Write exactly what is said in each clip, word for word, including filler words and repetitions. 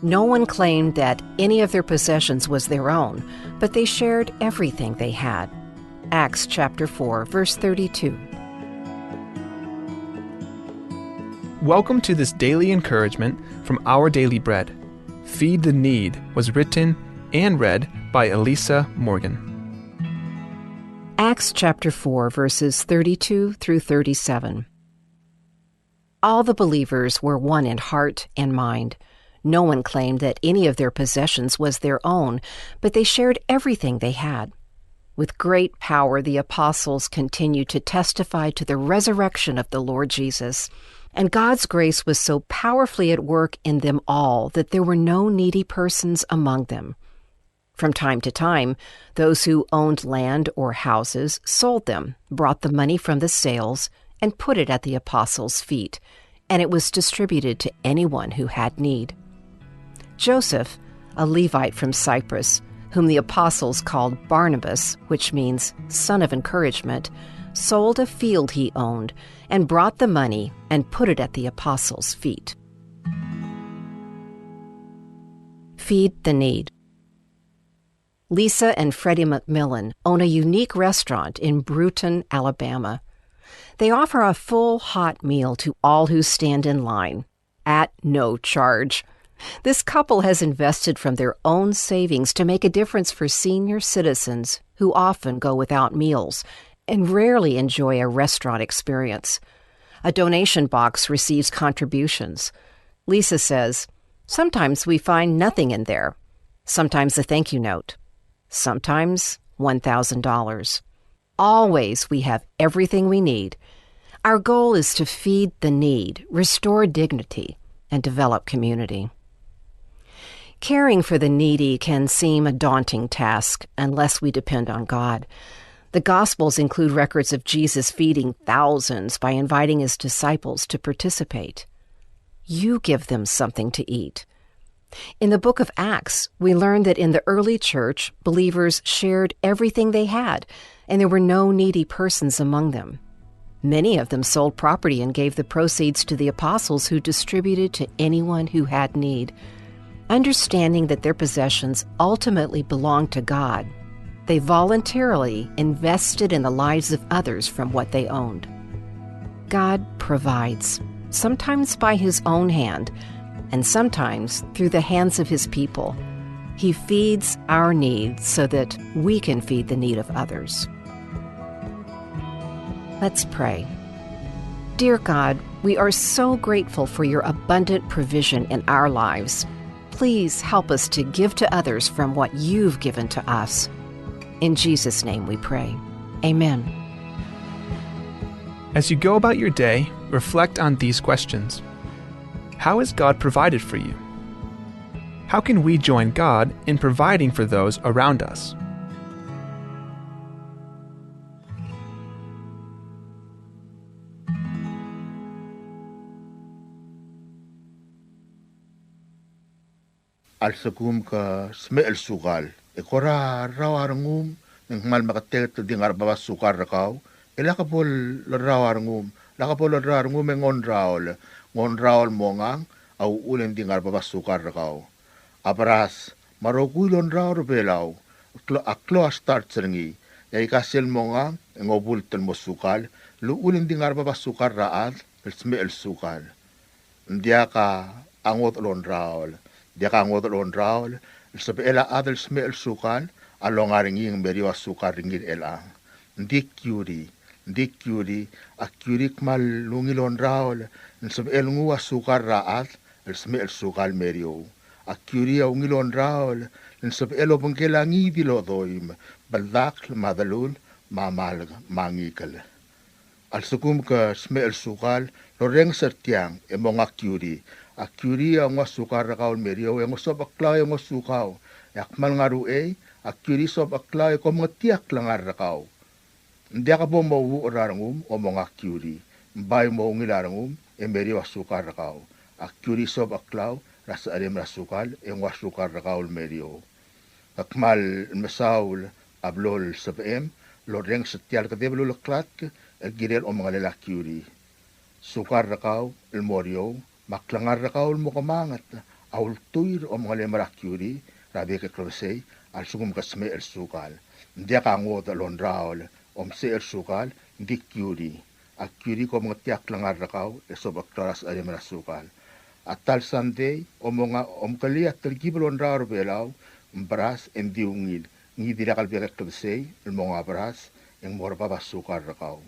No one claimed that any of their possessions was their own, but they shared everything they had. Acts chapter four, verse thirty-two. Welcome to this daily encouragement from Our Daily Bread. Feed the Need was written and read by Elisa Morgan. Acts chapter four, verses thirty-two through thirty-seven. All the believers were one in heart and mind. No one claimed that any of their possessions was their own, but they shared everything they had. With great power, the apostles continued to testify to the resurrection of the Lord Jesus. And God's grace was so powerfully at work in them all that there were no needy persons among them. From time to time, those who owned land or houses sold them, brought the money from the sales, and put it at the apostles' feet, and it was distributed to anyone who had need. Joseph, a Levite from Cyprus, whom the apostles called Barnabas, which means son of encouragement, sold a field he owned and brought the money and put it at the apostles' feet. Feed the Need. Lisa and Freddie McMillan own a unique restaurant in Brewton, Alabama. They offer a full hot meal to all who stand in line at no charge. This couple has invested from their own savings to make a difference for senior citizens who often go without meals and rarely enjoy a restaurant experience. A donation box receives contributions. Lisa says, "Sometimes we find nothing in there. Sometimes a thank you note. Sometimes one thousand dollars. Always we have everything we need. Our goal is to feed the need, restore dignity, and develop community." Caring for the needy can seem a daunting task unless we depend on God. The Gospels include records of Jesus feeding thousands by inviting his disciples to participate. You give them something to eat. In the book of Acts, we learn that in the early church, believers shared everything they had, and there were no needy persons among them. Many of them sold property and gave the proceeds to the apostles, who distributed to anyone who had need. Understanding that their possessions ultimately belonged to God, they voluntarily invested in the lives of others from what they owned. God provides, sometimes by his own hand, and sometimes through the hands of his people. He feeds our needs so that we can feed the need of others. Let's pray. Dear God, we are so grateful for your abundant provision in our lives. Please help us to give to others from what you've given to us. In Jesus' name we pray. Amen. As you go about your day, reflect on these questions. How has God provided for you? How can we join God in providing for those around us? A lsekum ke smecher el sukal, e kora rrau a rengum, e ng kmal meketeket el di ngar er a bab a sukal er kau, e lak bo lerrau a rengum, lak bo lerrau a rengum e ng ongraol, ng ongraol el mongang a uchul e ng di ngar er a bab a sukal er kau. A beras, me a rokui el ongraol er a Belau, a klou, a klou a starch er ngii, e aika sel mongang e ng obult el mo sukal, el uchul e ng di ngar er a bab a sukal er a chad el smecher el sukal. Ng diak a ngodech el ongraol, ng diak a ngodech el ongraol el sebechel a chad el smecher el sukal a longa er ngii e ng meriou a sukal er ngii er chelechang. Ng di kiuri, ng di kiuri, a kiuri a kmal ungil ongraol el sebechel nguu a sukal er a chad el smecher el sukal el meriou. A kiuri a ungil ongraol el sebechel obengkel a ngii di el odoim, beldakl me a delul me a malk me a ngikel. A lsekum ke smecher el sukal el orrenges er tiang e monga a kiuri. A kiuri a nguu a sukal er kau el meriou e ng osobecheklau e ng osukau. E a kmal ngar er a uchei, a kiuri a osobecheklau e kom mengetakl a klengar er kau. Ng diak bo mo uuchel er a rengum el mo nguu a kiuri. Ng bai mo ungil a rengum e meriou a sukal er kau. A kiuri a sobecheklau er a secherem er a sukal e nguu a sukal er kau el meriou. Ke kmal mesaul a blo el sebechem el orrenges er tia el kedeb el uleklatk el kirel omengelel a kiuri. Sukal er kau el mo er eou me a klengar er kau el mo kemanget a ultuil er a omengelem er a kiuri er a bek el klebesei a lsekum ke smecher el sukal. Ng diak a ngodech el ongraol e omsecher el sukal, ng di kiuri. A kiuri a ko mengetakl a klengar er kau e sobecheklau er a secherem er a sukal. A ta el sandei a mo nguu a omkelii a telkib el ongraol er a Belau, ng beras e ng di ungil. Ngii di lak el bek el klebesei el mo nguu a beras e ng mo er bab a sukal er kau.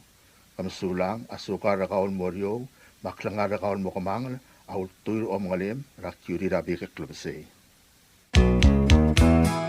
Ke mesulang, a sukal er kau el mo er eou me a klengar er kau el mo kemanget a ultuil er a omengelem er a kiuri er a bek el klebesei.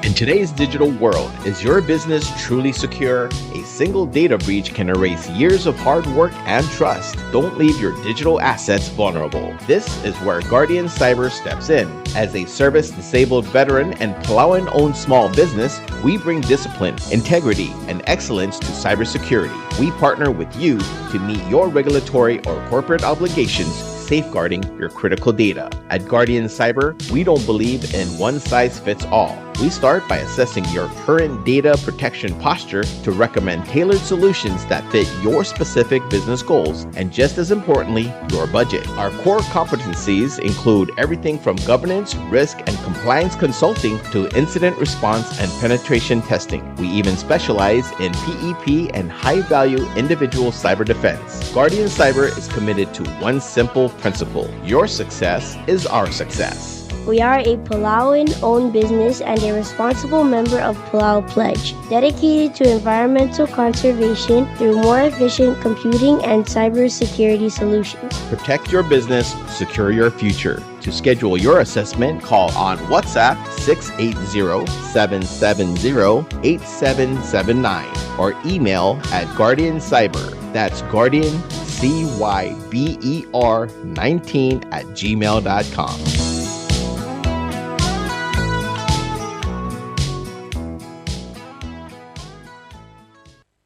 In today's digital world, is your business truly secure? A single data breach can erase years of hard work and trust. Don't leave your digital assets vulnerable. This is where Guardian Cyber steps in. As a service disabled veteran and Palauan owned small business, we bring discipline, integrity, and excellence to cybersecurity. We partner with you to meet your regulatory or corporate obligations, safeguarding your critical data. At Guardian Cyber, we don't believe in one size fits all. We start by assessing your current data protection posture to recommend tailored solutions that fit your specific business goals and, just as importantly, your budget. Our core competencies include everything from governance, risk, and compliance consulting to incident response and penetration testing. We even specialize in P E P and high-value individual cyber defense. Guardian Cyber is committed to one simple principle: your success is our success. We are a Palauan owned business and a responsible member of Palau Pledge, dedicated to environmental conservation through more efficient computing and cybersecurity solutions. Protect your business, secure your future. To schedule your assessment, call on WhatsApp six eight zero, seven seven zero, eight seven seven nine or email at Guardian Cyber. That's Guardian C Y B E R nineteen at gmail dot com.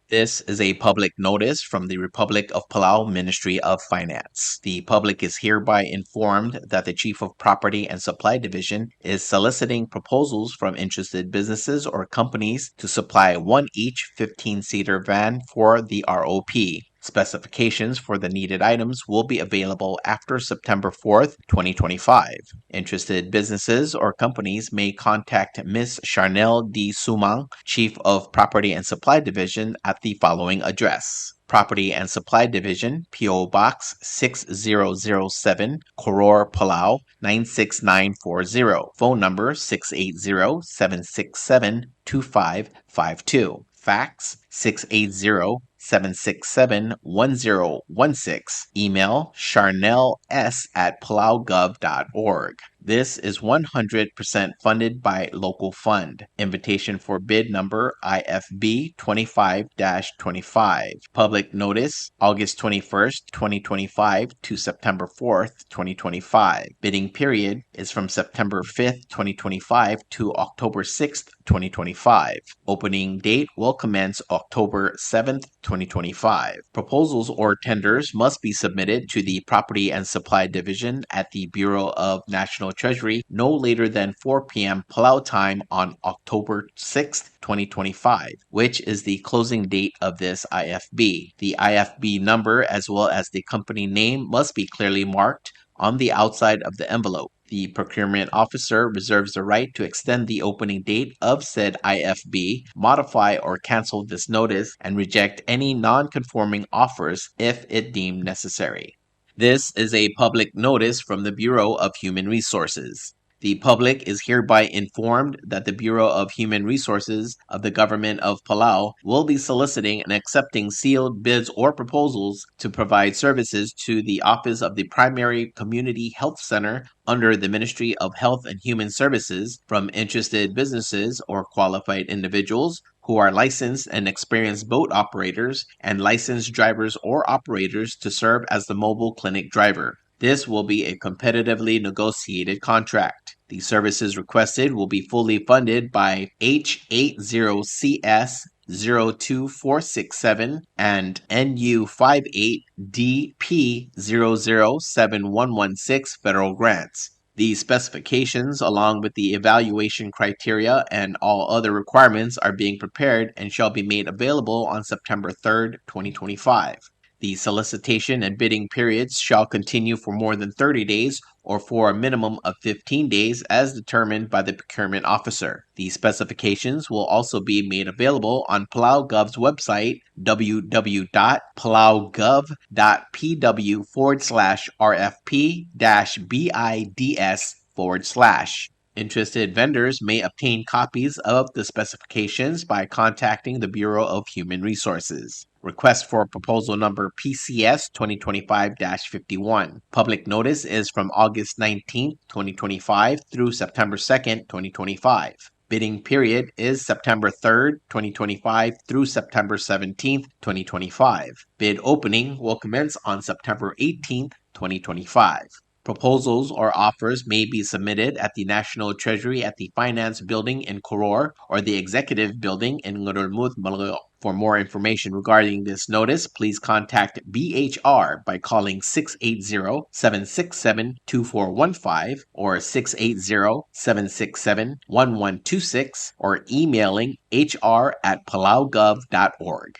This is a public notice from the Republic of Palau Ministry of Finance. The public is hereby informed that the Chief of Property and Supply Division is soliciting proposals from interested businesses or companies to supply one each fifteen-seater van for the R O P. Specifications for the needed items will be available after September fourth, twenty twenty-five. Interested businesses or companies may contact Miss Charnel D. Sumang, Chief of Property and Supply Division, at the following address: Property and Supply Division, P O Box six zero zero seven, Koror, Palau, nine six nine four zero. Phone number six eight zero, seven six seven, two five five two. Fax six eight zero, seven six seven, one zero one six. Email charnels at palaugov dot org. This is one hundred percent funded by local fund. Invitation for bid number I F B twenty-five dash twenty-five. Public notice, August twenty-first, twenty twenty-five to September fourth, twenty twenty-five. Bidding period is from September fifth, twenty twenty-five to October sixth, twenty twenty-five. Opening date will commence October seventh, twenty twenty-five. Proposals or tenders must be submitted to the Property and Supply Division at the Bureau of National Treasury no later than four p.m. Palau time on October sixth, twenty twenty-five, which is the closing date of this I F B. The I F B number as well as the company name must be clearly marked on the outside of the envelope. The procurement officer reserves the right to extend the opening date of said I F B, modify or cancel this notice, and reject any non-conforming offers if it deemed necessary. This is a public notice from the Bureau of Human Resources. The public is hereby informed that the Bureau of Human Resources of the Government of Palau will be soliciting and accepting sealed bids or proposals to provide services to the Office of the Primary Community Health Center under the Ministry of Health and Human Services from interested businesses or qualified individuals who are licensed and experienced boat operators and licensed drivers or operators to serve as the mobile clinic driver. This will be a competitively negotiated contract. The services requested will be fully funded by H eight zero C S zero two four six seven and N U five eight D P zero zero seven one one six federal grants. These specifications, along with the evaluation criteria and all other requirements, are being prepared and shall be made available on September third, twenty twenty-five. The solicitation and bidding periods shall continue for more than thirty days or for a minimum of fifteen days as determined by the procurement officer. The specifications will also be made available on Palau Gov's website, W W W dot palau gov dot P W forward slash R F P dash B I D S forward slash. Interested vendors may obtain copies of the specifications by contacting the Bureau of Human Resources. Request for proposal number P C S twenty twenty-five dash fifty-one. Public notice is from August nineteenth, twenty twenty-five through September second, twenty twenty-five. Bidding period is September third, twenty twenty-five through September seventeenth, twenty twenty-five. Bid opening will commence on September eighteenth, twenty twenty-five. Proposals or offers may be submitted at the National Treasury at the Finance Building in Koror or the Executive Building in Ngerulmud, Melekeok. For more information regarding this notice, please contact B H R by calling six eight zero, seven six seven, two four one five or six eight zero, seven six seven, one one two six or emailing H R at palaugov dot org.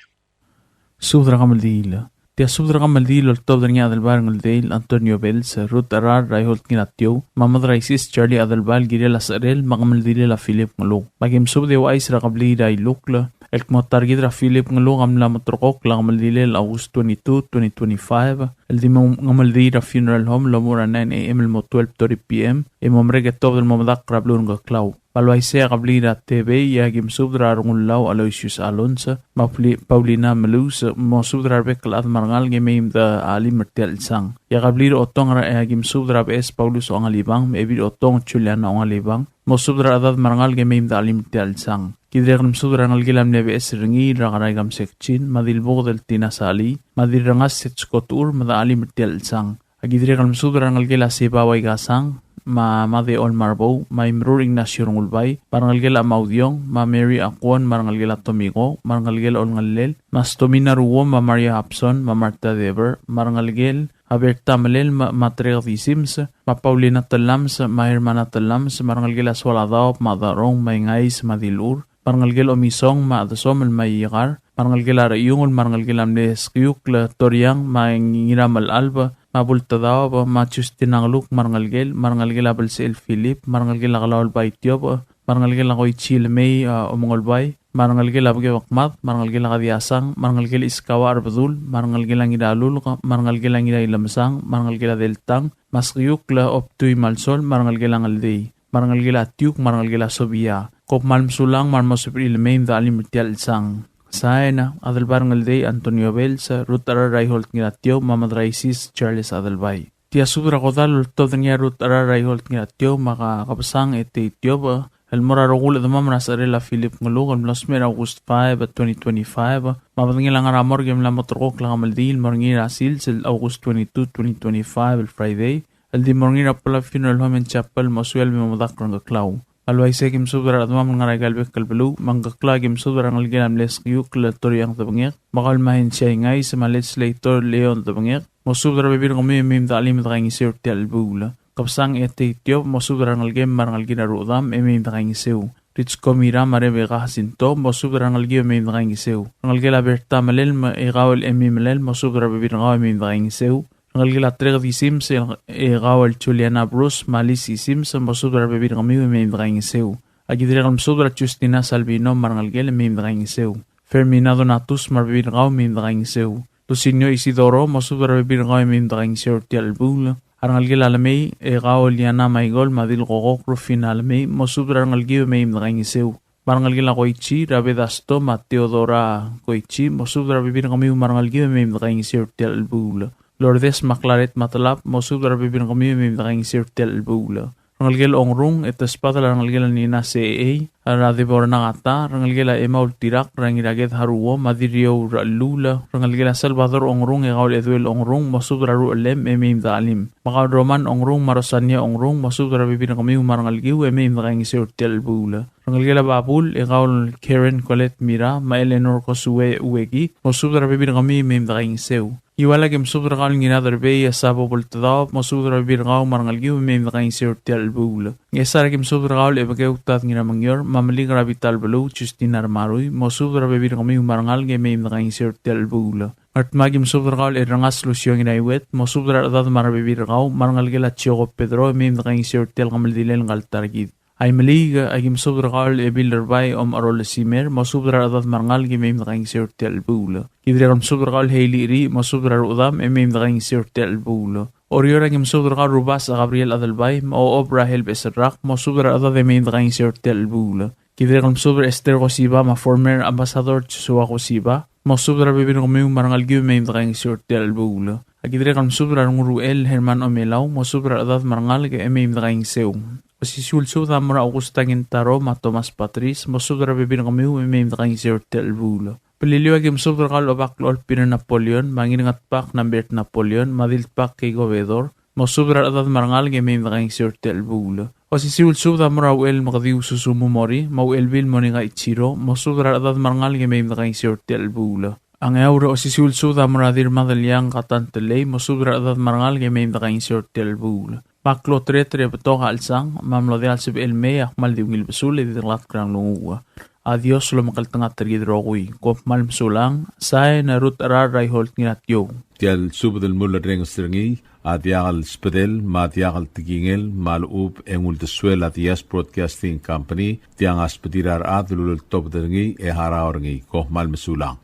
Subed er a kemeldiil. Tia subed er a kemeldiil el oltobed er ngii a Adelbai er a Ngeldei el Antonio Bells, Ruth Arar Raiholt Ngiratiou, me a Mad er a Isis Charlie Adelbai el kirel a secherel me a kemeldilel a Philip Ngeluk. Me aki mesubed e ouchais er a kebliil er a Ilukl el kmo ta er kid er a Philip Ngeluk a mla moterekokl a kemeldilel August twenty-two, twenty twenty-five, el di mo kemeldiil er a funeral home el omuchel er a nine A M el mo twelve thirty P M, e mo merek e tobed el mo medakl er a beluu er a Ngkeklau. Me a le uaisei e a kebliil er a Tebei, e aki mesubed er a Rengullau Aloysius Alonso, me a Pauli-, Paulina Melus, mosubed er a rebek el chad me a rengalek e mei me de chelim er tia el chelsang. E a kebliil er a Otong, e aki mesubed er a Beches Paulus Ongalibang, me a Ebil Otong Juliana Ongalibang, mosubed er a rechedad me a rengalek e mei me de chelim er tia el chelsang. Ki dirrek el mesubed er a rengelekel a mle Beches er ngii, er a Kerai Kamsek Chin, me a Dilbuked el Tina Sali, me a Dirrengas Setsko Techur, me de chelim er tia el chelsang. Aki dirrek el mesubed er a rengelekel a Siba Waikasang, me a Made Olmarbou, me a Imrur Ignacio Rengulbai, me a rengelekel a Maudiong, me a Mary Akuon, me a rengelekel a Tomiko, me a rengelekel a Olngellel, me a Stomina Ruo, me a Maria Hapson, me a Martha Dever, me a rengelekel a Berta Melel, me a, me a Trek Disims, me a Paulina Telams, me a Hermana Telams, me a rengelekel a Sualadaob, me a Darong, me a Ingais, me a Dilur, me a rengelekel a Omisong, me a Chedesomel, me a Iekar, me a rengelekel a Rechiungel, me a rengelekel a mle Skiukl Toriang, me a Ngiramelalb, me a Bultedaob, me a Justin Angluk, me a rengelekel, me a rengelekel a Belsechel Philip, me a rengelekel a Kelaol Baitiob, me a rengelekel a Koichi Lemei, a, Omengolbai, me a rengelekel a Bekebekmad, me a rengelekel a Kadiasang, me a rengelekel a Iskawa Arbedul, me a rengelekel a Ngiralulk, me a rengelekel a Ngirailemesang, me a rengelekel a Deltang, me a Skiukl Obtui Malsol, me a rengelekel a Ngeldei, me a rengelekel a Tiuk, me a rengelekel a Sobia. Kom kmal mesulang me a re mo sebechir el mei me de chelim er tia el chelsang. Sain, Adelbai er a Ngeldei Antonio Bells, Ruth Arar Raiholt Ngiratiou, me a Mad er a Isis Charles Adelbai. Tia subed er a kodall el oltobed er ngii a Ruth Arar Raiholt Ngiratiou, me a Kebesang Etei Tiob, el mo er a rokui el chedemam er a secherel a Philip Ngeluk, el mlo smecher er a August five, twenty twenty-five, me a bedengel a ngar er a morgue e mla moterekokl a kemeldiil el mo er ngii er a sils el August twenty-two, twenty twenty-five, el Friday, el di mo er ngii er a Palau Funeral Home and Chapel, mo suelb e mo medakl er a Ngkeklau. Me a le uaisei e aki mesubed er a rechedemam el ngar er aika el bek el beluu, me a Ngkeklau e aki mesubed er a rengelekel a mle Skiukl Toriang Debengek, me kau el Mahensia Ingais, me a Legislator Leon Debengek, mosubed er a rebebil er kemiu e mei me de chelim e de kaingeseu er tia el chelebuul. Kebesang Etei Tiob, mosubed er a rengelekem me a rengelekir a rudam e mei me de kaingeseu. Ritsko Mira me a Rebecca Jacinto, mosubed er a rengelekiu e mei me de kaingeseu. Rengelekel a Berta Melel me a Ekaol Emi Melel, mosubed er a rebebil er kau e mei me de kaingeseu. Rengelekel a Trek Disims, e, Ekaol Juliana Bruce, me a Lisi Sims, mosubed er a rebebil er kemiu e mei me de kaingeseu. Aki dirrek el mesubed er a Justina Salvino me a rengelekel e mei me de kaingeseu. Fermina Donatus me a rebebil er kau e mei me de kaingeseu. Lucinio Isidoro, mosubed er a rebebil er kau e mei me de kaingeseu er tia el chelebuul. A rengelekel a Lemei, Ekaol Liana Michael, me a Dilkokok Rufina Lemei, mosubed er a rengelekiu e mei me de kaingeseu. Me a rengelekel a Koichi, Rabedasto, me a Theodora Koichi, mosubed er a rebebil er kemiu me a rengelekiu e mei me de kaingeseu er tia el chelebuul. Lourdes me a Claret Matelab, mosubed er a rebebil er kemiu e mei me de kaingeseu er tia el chelebuul. Rengelekel Ongrung, e te sbadel a rengelekel a Nina Seei, er a Debora Nagata, rengelekel a Emma Ultirak, er a Ngiraked Haruo, me a Diriou er a Chelula, rengelekel a Salvador Ongrung, e kau el Eduel Ongrung, mosubed er a ruchelem, e mei me de chelim. Me kau el Roman Ongrung, me a Rosania Ongrung, mosubed er a rebebil er kemiu me a rengelekiu, e mei me de kaingeseu er tia el chelebuul. Rengelekel a Babul, e kau el Karen Colette Mira, me a Eleanor Kosue Ueki, mosubed er a rebebil er kemiu, e mei me de kaingeseu. Ngiwal a ki mesubed er kau el Ngiraderbei, e Sabo Boltedaob, mosubed er a rebebil er kau me a rengelekiu, e mei me de kaingeseu er tia el chelebuul. Ngchesar a ki mesubed er kau el Ebekeu Tad Ngiramengior, me a Melik er a Bital Beluu, Justina Remarui, mosubed er a rebebil er kemiu me a rengalek, e mei me de kaingeseu er tia el chelebuul. Ngardmau a ki mesubed er kau el Errengas Lucio Ngiraiuet, mosubed er a rechedad me a rebebil er kau, me a rengelekel a Chioko Pedro, e mei me de kaingeseu er tia el kemeldilel ngka el ta er kid. Aimeliik a ki mesubed er kau el Ebil Erbai Om Arol Simer, mosubed er a rechedad me a rengalek, e mei me de kaingeseu er tia el chelebuul. Ki dirrek el mesubed er kau el Heili Ri, mosubed er a rechedam, e mei me de kaingeseu er tia el chelebuul. Oreor a ki mesubed er kau el Rubasech Abril Adelbai, me a Ochob Rahel Beserrak, mosubed er a rechedad, e mei me de kaingeseu er tia el chelebuul. Ki dirrek el mesubed er a Esther Kosiba me a former Ambassador Joshua Kosiba, mosubed er a rebebil er kemiu me a rengelekiu, e mei me de kaingeseu er tia el chelebuul. A ki dirrek el mesubed er a Renguruchel Herman Omelau, mosubed er a rechedad me a rengalek, e mei me de kaingeseu. Osisiu el subed a mo er a Augusta Kintaro me a Thomas Patris, mosubed er a rebebil er kemiu, e mei me de kaingeseu er tia el chelebuul. Beliliou a ki mesubed er kau el Obak el Olbiil er a Napoleon, me a Ngirngetbak Nambert Napoleon, me a Diltbak Keiko Bedor, mosubed er a rechedad me a rengalek, e mei me de kaingeseu er tia el chelebuul. Osisiu el subed a mo er a Uchel Mekediu Susumu Mori, me a Uchelbil Monika Ichiro, mosubed er a rechedad me a rengalek, e mei me de kaingeseu er tia el chelebuul. A Ngeaur, osisiu el subed a mo er a Dirmadeliang Katan Telei, mosubed er a rechedad me a rengalek, e mei me de kaingeseu er tia el chelebuul. Me a klotereter e betok a chelsang, me a mlo diak el sebechel el mei, a kmal di ungil besul, e di dekelatk er a nglunguuch. A Dios lomekngeltengat er kid el rokui. Kom kmal mesulang, sain a Ruth Cherar er a Iholt Ngiratiou. Tia el subed el mulerrenges er ngii a diak el sbedel, me a diak el tekingel, me a lechub e ng uldesuel a Diaz Broadcasting Company, tiang a sbedir a rechad el uleltobed er ngii e harau er ngii. Kom kmal mesulang.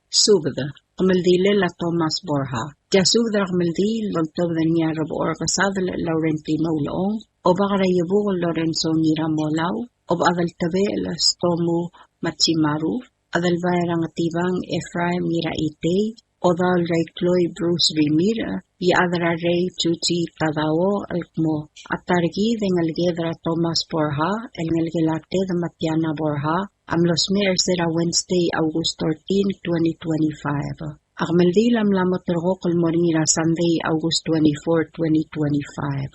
Subed, kemeldilel a Thomas Borja. Tia subed er a kemeldiil el oltobed er ngii a Rebechor Kesadel Laurentino Ulechong, Obak er a Iebukel Lorenzo Ngiramolau, Obechad el Tebechel Stomu Machimaru, Adelbai er a Ngetibang Ephraim Ngiraitei, Odaol er a Ikloi Bruce Rimirch, Iechad er a Rei Chuchi Tadao, el kmo a ta er kid e ngeleked er a Thomas Borja el ngelekel a Ted me a Tiana Borja, a mlo smecher er se er a Wednesday, August thirteen, twenty twenty-five. A kemeldiil a mla mo ulterekokl el mo er ngii er a Sunday, August twenty-four, twenty twenty-five.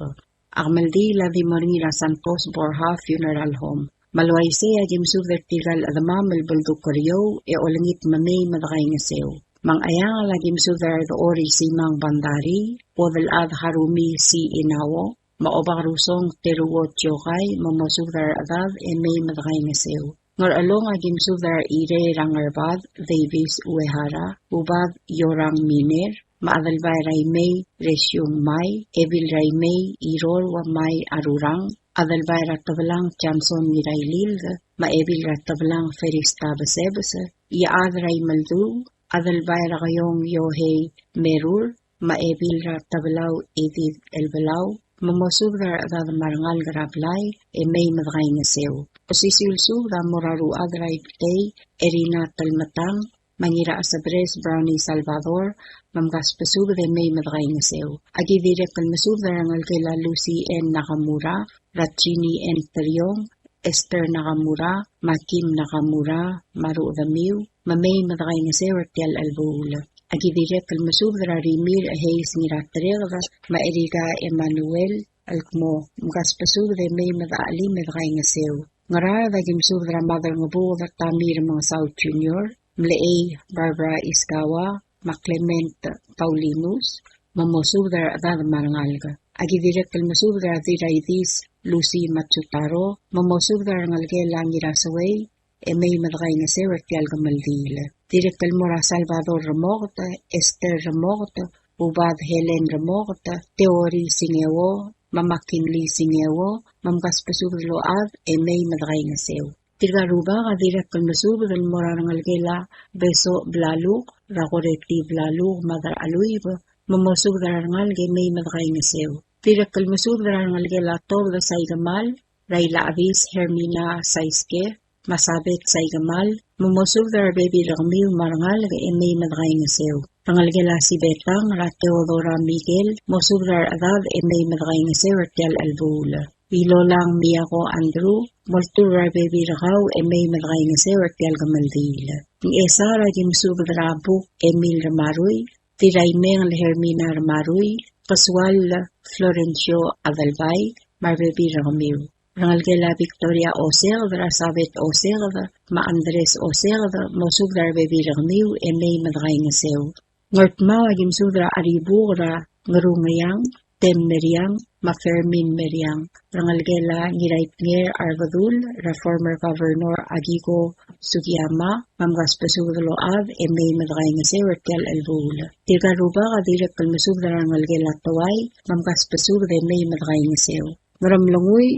A kemeldiil a di mo er ngii er a Santos Borja Funeral Home. Me a le uaisei a ki mesubed er tirka el chedemam el beldukl er eou e olengit me mei me dekaingeseu. Me a Ngcheangel a ki mesubed er a Rdechor Isimang Bandarii, Uodelchad Harumi C. Inao, me a Obakrusong Teruo Tiokai, me mosubed er a rechedad e mei me dekaingeseu. Ngerchelong a ki mesubed er a Irei er a Ngerbad Davis Uehara, Ubad Yorang Miner, me a Adelbai er a Imei Resiung Mai, Ebil er a Imei Iror Uamai Arurang, Adelbai er a Tebelang Johnson Ngirailild, me a Ebil er a Tebelang Ferista Besebes, Iechad er a Imeldu, Adelbai er a Keiong Yohei Merur, me a Ebil er a Tebelau Edith Elbelau, me mosubed er a rechedad me a rengalek er a blai e mei me dekaingeseu. Osisiu el subed a mo er a Ruchad er a Ibtei Erina Telmetang, me a Ngirachesebres Brownie Salvador, me mkasbesubed e mei me dekaingeseu. A ki dirrek el mesubed er a rengelekel a Lucy N. Nakamura, er a Jeannie N. Teriong, Esther Nakamura, me a Kim Nakamura, me a rechedemiu, me mei me dekaingeseu er tia el chelebuul. A ki dirrek el mesubed er a Rimirch Hayes Ngiratereked, me a Erika Emmanuel, el kmo mkasbesubed e mei me dechelim e dekaingeseu. Ngaraard a ki mesubed er a Maderangebuked Tamir Mengesau Junior, Mlechei Barbara Iskawa, me a Clement Paulinus, me mosubed er a rechedad me a rengalek. A ki dirrek el mesubed er a Dirraidis Lucy Matsutaro, me mosubed er a rengelekel a Ngiraseuei, e mei me dekaingeseu er tia el kemeldiil. Dirrek el mo er a Salvador Remoket, Esther Remoket, Ubad Helen Remoket, Teori Singeo, me a McKinley Singeo, me mkasbesubed el ochad e mei me dekaingeseu. Tirka el rubak a dirrek el mesubed el mo er a rengelekel a Besoch Blaluk, er a Koreti Blaluk, me a Deraluib, me mosubed er a rengalek e mei me dekaingeseu. Dirrek el mesubed er a rengelekel a Tobed Saikemal, er a Ilachebis Hermina Saiske, me a Sabeth Saikemal, me mosubed er a rebebil er kemiu me a rengalek e mei me dekaingeseu. Rengelekel a Sibetang, er a Teodora Miguel, mosubed er a rechedad e mei me dekaingeseu er tia el chelebuul. Ilolang Miyako Andrew, moltur er a rebebil er kau e mei me dekaingeseu er tia el kemeldiil. Ngchesar a ki mesubed er a Buk Emil Ramarui, Tiraimeng el Hermina Ramarui, Kesual Florencio Adelbai, me a rebebil er kemiu. Rengelekel a Victoria Oseked, er a Sabet Oseked, me a Andres Oseked, mosubed er a rebebil er kemiu e mei me dekaingeseu. Ngardmau a ki mesubed er a Aribuk er a Ngerungeang, Tem Meriang, me a Fermin Meriang. Rengelekel a Ngiraitnger Arbedul, er a former governor Akiko Sugiyama, me mkasbesubed el ochad e mei me dekaingeseu er tia el chelebuul. Tirka el rubak a dirrek el mesubed er a rengelekel a Towai, me mkasbesubed e mei me dekaingeseu. Ngeremlengui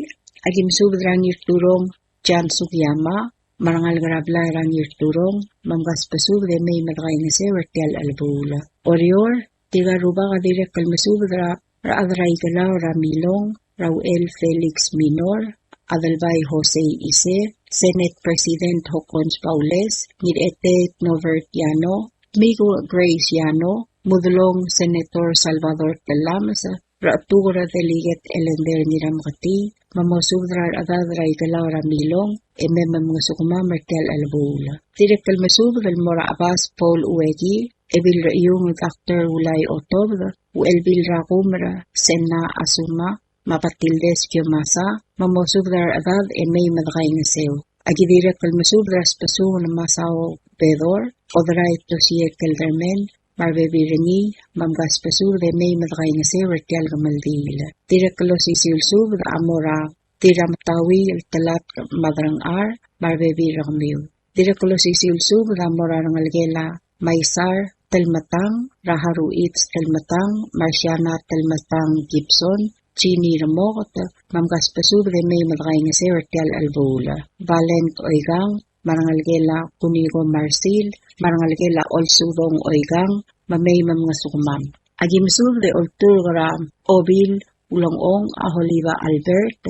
a ki mesubed er a Ngirturong John Sugiyama, me a rengalek er a blai er a Ngirturong, me mkasbesubed e mei me dekaingeseu er tia el chelebuul. Oreor, tirka el rubak a dirrek el mesubed er a rechad er a Ikelau er a Milong, er a Uchel Felix Minor, Adelbai Jose Ise, Senate President Hokkons Baules, Ngirchetet Norbert Yano, Migo Grace Yano, Mudelong Senator Salvador Tellames, Rechetuker Delegate Ellender Ngirameketii, me mosubed er a rechedad er a Ikelau er a Milong, e mei me mngesukemam er tia el chelebuul. Dirrek el mesubed el mo er a Chebas Paul Ueki, Ebil er a Iung Doctor Ulai Otobed, Uchelbil er a Kumer Sena Asuma, me a Batildes Kiomasa, me mosubed er a rechedad e mei me dekaingeseu. A ki dirrek el mesubed er a Sbesungel Masao Bedor, Oderai Tosie Kelderman, me a rebebil er ngii, me mkasbesubed e mei me dekaingeseu er tia el kemeldiil. Dirrek el osisiu el subed a mo er a Dirrametaui el Telatk Madrangchar, me a rebebil er kemiu. Dirrek el osisiu el subed a mo er a rengelekel a Maisar Telmetang, er a Haruich Telmetang, Marciana Telmetang Gibson, Jeannie Remoket, me mkasbesubed e mei me dekaingeseu er tia el chelebuul. Valent Oikang, me a rengelekel a Kuniko Marsil, me a rengelekel a Olsudong Oikang, me mei me mngesukemam. A ki mesubed e olturk er a Obil Ulengchong a Oliva Albert,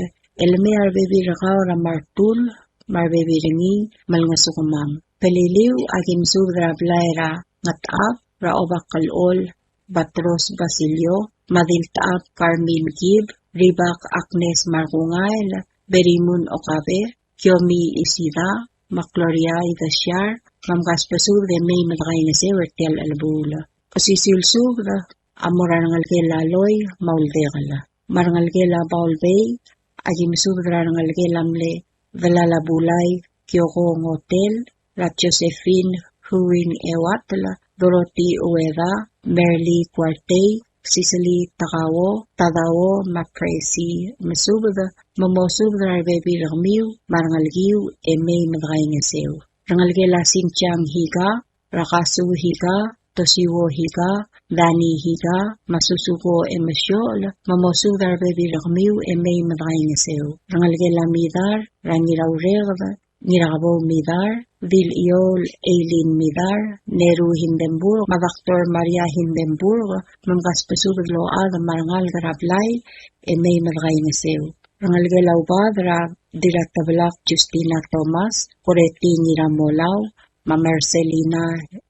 el mei a rebebil er kau er a Martul, me a rebebil er ngii, me lngesukemam. Beliliou a ki mesubed er a blai er a Ngetechab, er a Obak el Chol Batros Basilio, me a Diltechab Carmen Kib, Ribak Agnes Markungail, Berimun Okabe, Kiomi Isida, me a Gloria Idesiar, me mkasbesubed e mei me dekaingeseu er tia el chelebuul. Osisiu el subed a mo er a rengelekel a Loi me a Uldekel. Me a rengelekel a Baulbei, a ki mesubed er a rengelekel a mle Delal a Bulai, Kioko Ngotel, er a Josephine Huing Ewatel, Dorothy Ueda, Merly Kuartei, Cicely Takao, Tadao, me a Presi, mesubed, me mosubed er a rebebil er kemiu, me a rengelekiu, e mei me dekaingeseu. Rengelekel a Sinchang Higa, er a Kasu Higa, Tosiwo Higa, Dani Higa, me a Susuko Emesiochel, me mosubed er a rebebil er kemiu, e mei me dekaingeseu. Rengelekel a Midar, er a Ngiraureked, Ngirakebou Midar, Dil Iol Eileen Midar, Neru Hindenburg, me a Doctor Maria Hindenburg, me mkasbesubed el ochad me a rengalek er a blai, e mei me dekaingeseu. Rengelekel a Ubad er a Dirratebelak Justina Thomas, Koreti Ngiramolau, me a Marcelina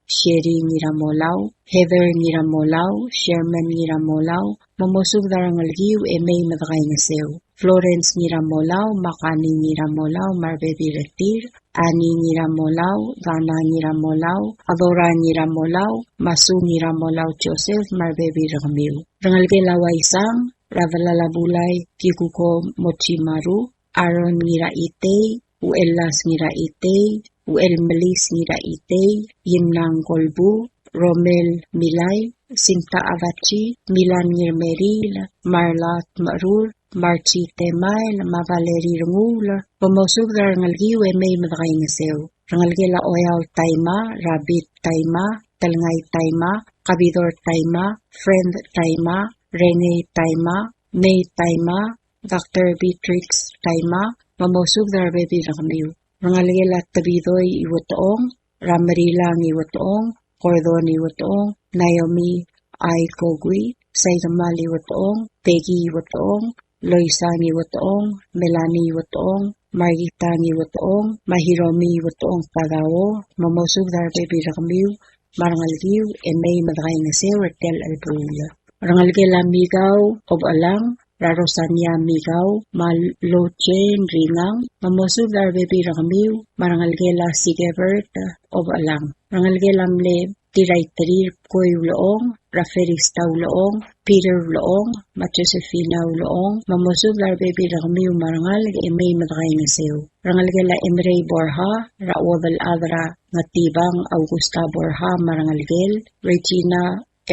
Sherry Ngiramolau, Heather Ngiramolau, Sherman Ngiramolau, me mosubed er a rengelekiu e mei me dekaingeseu. Florence Ngiramolau, me a Kani Ngiramolau, me a rebebil er tir, Ani Ngiramolau, Dana Ngiramolau, Adora Ngiramolau, me a Su Ngiramolau Joseph, me a rebebil er kemiu. Rengelekel a Uaisang, er a Delal a Bulai, Kikuko Mochimaru, Aaron Ngiraitei, Uchelas Ngiraitei, Uchelmelis Ngiraitei, Yimnang Kolbu, Romel Milai, Sinta Adachi, Milan Ngirmeriil, Marla Tmerur, Marchi Temael, me a Valerie Renguul, me mosubed er a rengelekiu e mei me dekaingeseu. Rengelekel a Oyaol Taima, Rabit Taima, Telngai Taima, Kabidor Taima, Friend Taima, Renei Taima, Mei Taima, Doctor Beatrix Taima, me mosubed er a rebebil er kemiu. Rengelekel a Tebidoi Iwetong, er a Merilang Iwetong, Gordon Iwetong, Naomi Ai Kogui, Saikemal Iwetong, Peggy Iwetong, Loisang Iwetong, Melanie Iwetong, Margitang Iwetong, me a Hiromi Iwetong Tadao, me mosubed er a rebebil er kemiu, me a rengelekiu, e mei me dekaingeseu er tia el chelebuul. Rengelekel a Mikau Obechelang, er a Rosania Mikau, me a Lochen Ringang, me mosubed er a rebebil er kemiu, me a rengelekel a Sigebert Obechelang. Rengelekel a mle Dirraiterir Koi Ulechong, er a Felista Ulechong, Peter Ulechong, me a Josephina Ulechong, me mosubed er a rebebil er kemiu me a rengalek e mei me dekaingeseu. Rengelekel a Emrei Borja, er a Uodelchad er a Ngetibang Augusta Borja me a rengelekel, Regina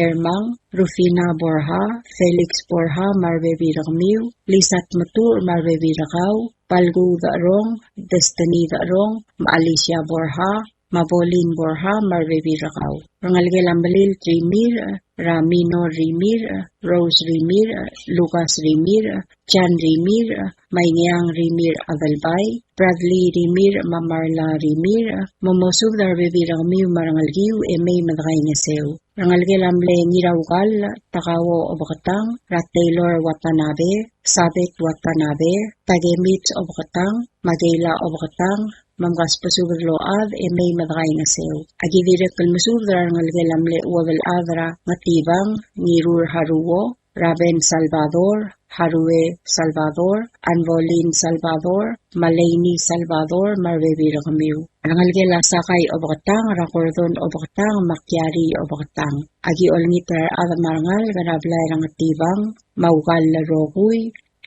Ermang, Rufina Borja, Felix Borja me a rebebil er kemiu, Lisa Tmetuchl me a rebebil er kau, Balku Decherong, Destiny Decherong, me a Alicia Borja, me a Bolin Borja me a rebebil er kau. Rengelekel a Melilt Rimirch, er a Minor Rimirch, Rose Rimirch, Lucas Rimirch, Jan Rimirch, me a Ingeang Rimirch Adelbai, Bradley Rimirch, me a Marla Rimirch, me mosubed er a rebebil er kemiu me a rengelekiu e mei me dekaingeseu. Rengelekel a mle Ngiraukall Takao Obeketang, er a Taylor Watanabe, Sabeth Watanabe, Takemich Obeketang, me a Keila Obeketang, me mkasbesubed el ochad e mei me dekaingeseu. Aki dirrek el mesubed er a rengelekel a mle Uodelchad er a Ngetibang, Ngirur Haruo, Raben Salvador, Harue Salvador, Anvolin Salvador, me a Leini Salvador me a rebebil er kemiu. Rengelekel a Sakai Obeketang, er a Gordon Obeketang, me a Kiari Obeketang. Aki olengit er a rechad me a rengalek er a blai er a Ngetibang me a Ukall el rokui,